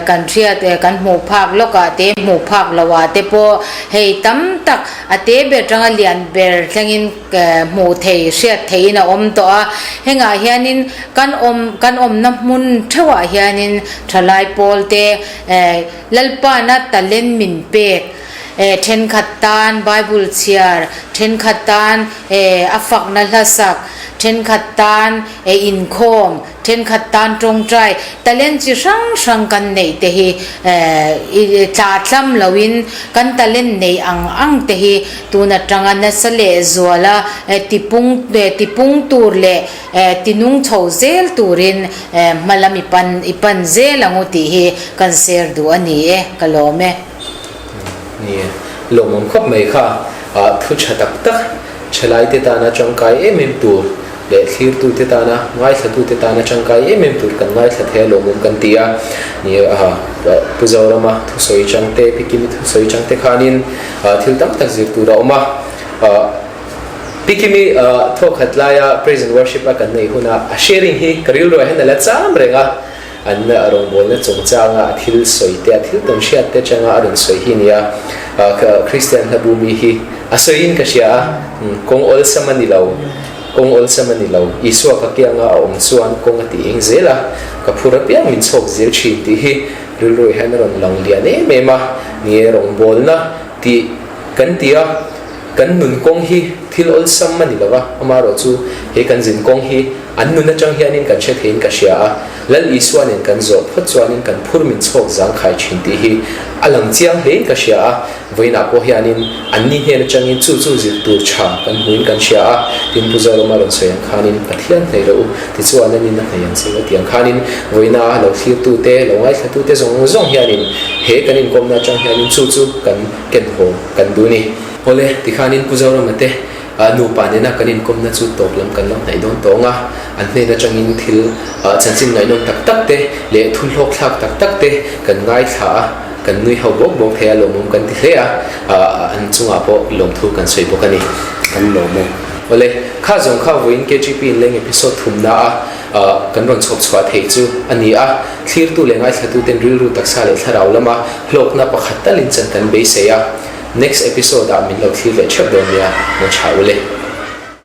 kan hriat kan hmuh phak lawkah te, hmuh phak lohah te pawh hei tam tak a te ber tanga lian ber thlengin hmuh thei, hriat theihin a awm tawh a. Hengah hianin kan awm kan awmna hmun theuhah hianin thalai pawl te Lalpana talent min pek. Thenkhat tan Bible chhiar, thenkhat tan a fakna hla sak, thenkhat tan inkhawm, thenkhat tan tawngtai, talent chi hrang hrang kan neih te hi tla tlam loin kan talent neih ang ang te hi tun atanga nasa leh zuala tipung tipung tur leh tinung chho zel turin hma lam i pan i pan zel ang u tih hi kan share duh a ni e, ka lawm e. Ni e, lawmawm khawp mai kha thu tha tak tak thalaite tana tangkai em em tur leh thlirtute tana ngaithlatute tana tangkai em em tur kan ngaithla thei a lawmawm kan ti a. Ni e, Pu Zorama thusawi changte, Pi Kimi thusawi changte khanin thil tam tak zir tur a awm a. Pi Kimi thawkhat laia Praise and Worship a kan neih huna a sharing hi ka rilruah hian a la cham reng a. An rawngbawlna chungchanga a thil sawi te, a thil tawn hriat te atanga a rawn sawi hi a ni a. Kristian hla bu mi hi a sawiin ka hria a, kawng awlsam a ni lo, kawng awlsam a ni lo. Isua ka kianga a awm chuan kawng a ti eng zel a, ka phur apiang min chhawk zel thin tih hi rilru hian a rawn lang lian em em a. Ni e, rawngbawlna tih kan ti a, kan nun kawng hi thil awlsam a ni lo va, amaherawhchu he kan zin kawng hi an nun atang hianin kan hre theiin ka hria a. Lal Isua nen kan zawh phawt chuanin kan phur min chhawk zangkhai thin tih hi a lang chiang hlein ka hria a, vawiinah pawh hianin anni hnen atangin chu chu zir tur tha kan hmuin kan hria a, tin Pu Zorama rawn sawi ang khanin Pathian hnaih rawh u tichuan anin a hnaih ang che u a ti ang khanin vawiina lo thlirtute, lo ngaithlatute zawng zawng hianin he kan inkawmna atang hianin chu chu kan ken haw kan duh ni. Awle, tikhanin Pu Zorama te Nupa nena kan inkawmna chu tawp lam kan lo hnaih dawn tawng a, an hnen atangin thil chanchin ngaihnawm tak tak te leh thu hlawkthlak tak tak te kan ngaithla a, kan nui ho bawk bawk thei a, lawmawm kan ti hle a, an chungah pawh lawmthu kan sawi bawk a ni. Kan lawm e. Awle, kha zawng kha vawiin KGP inleng episode thumna a kan rawn chhawp chhuah thei chu a ni a, thlirtu leh ngaithlatuten rilru taksa leh thlarau lama hlawkna pakhat talin chan kan beisei a. Next episode ah min lo thlir leh theuh dawn nia, ngaw tha u le.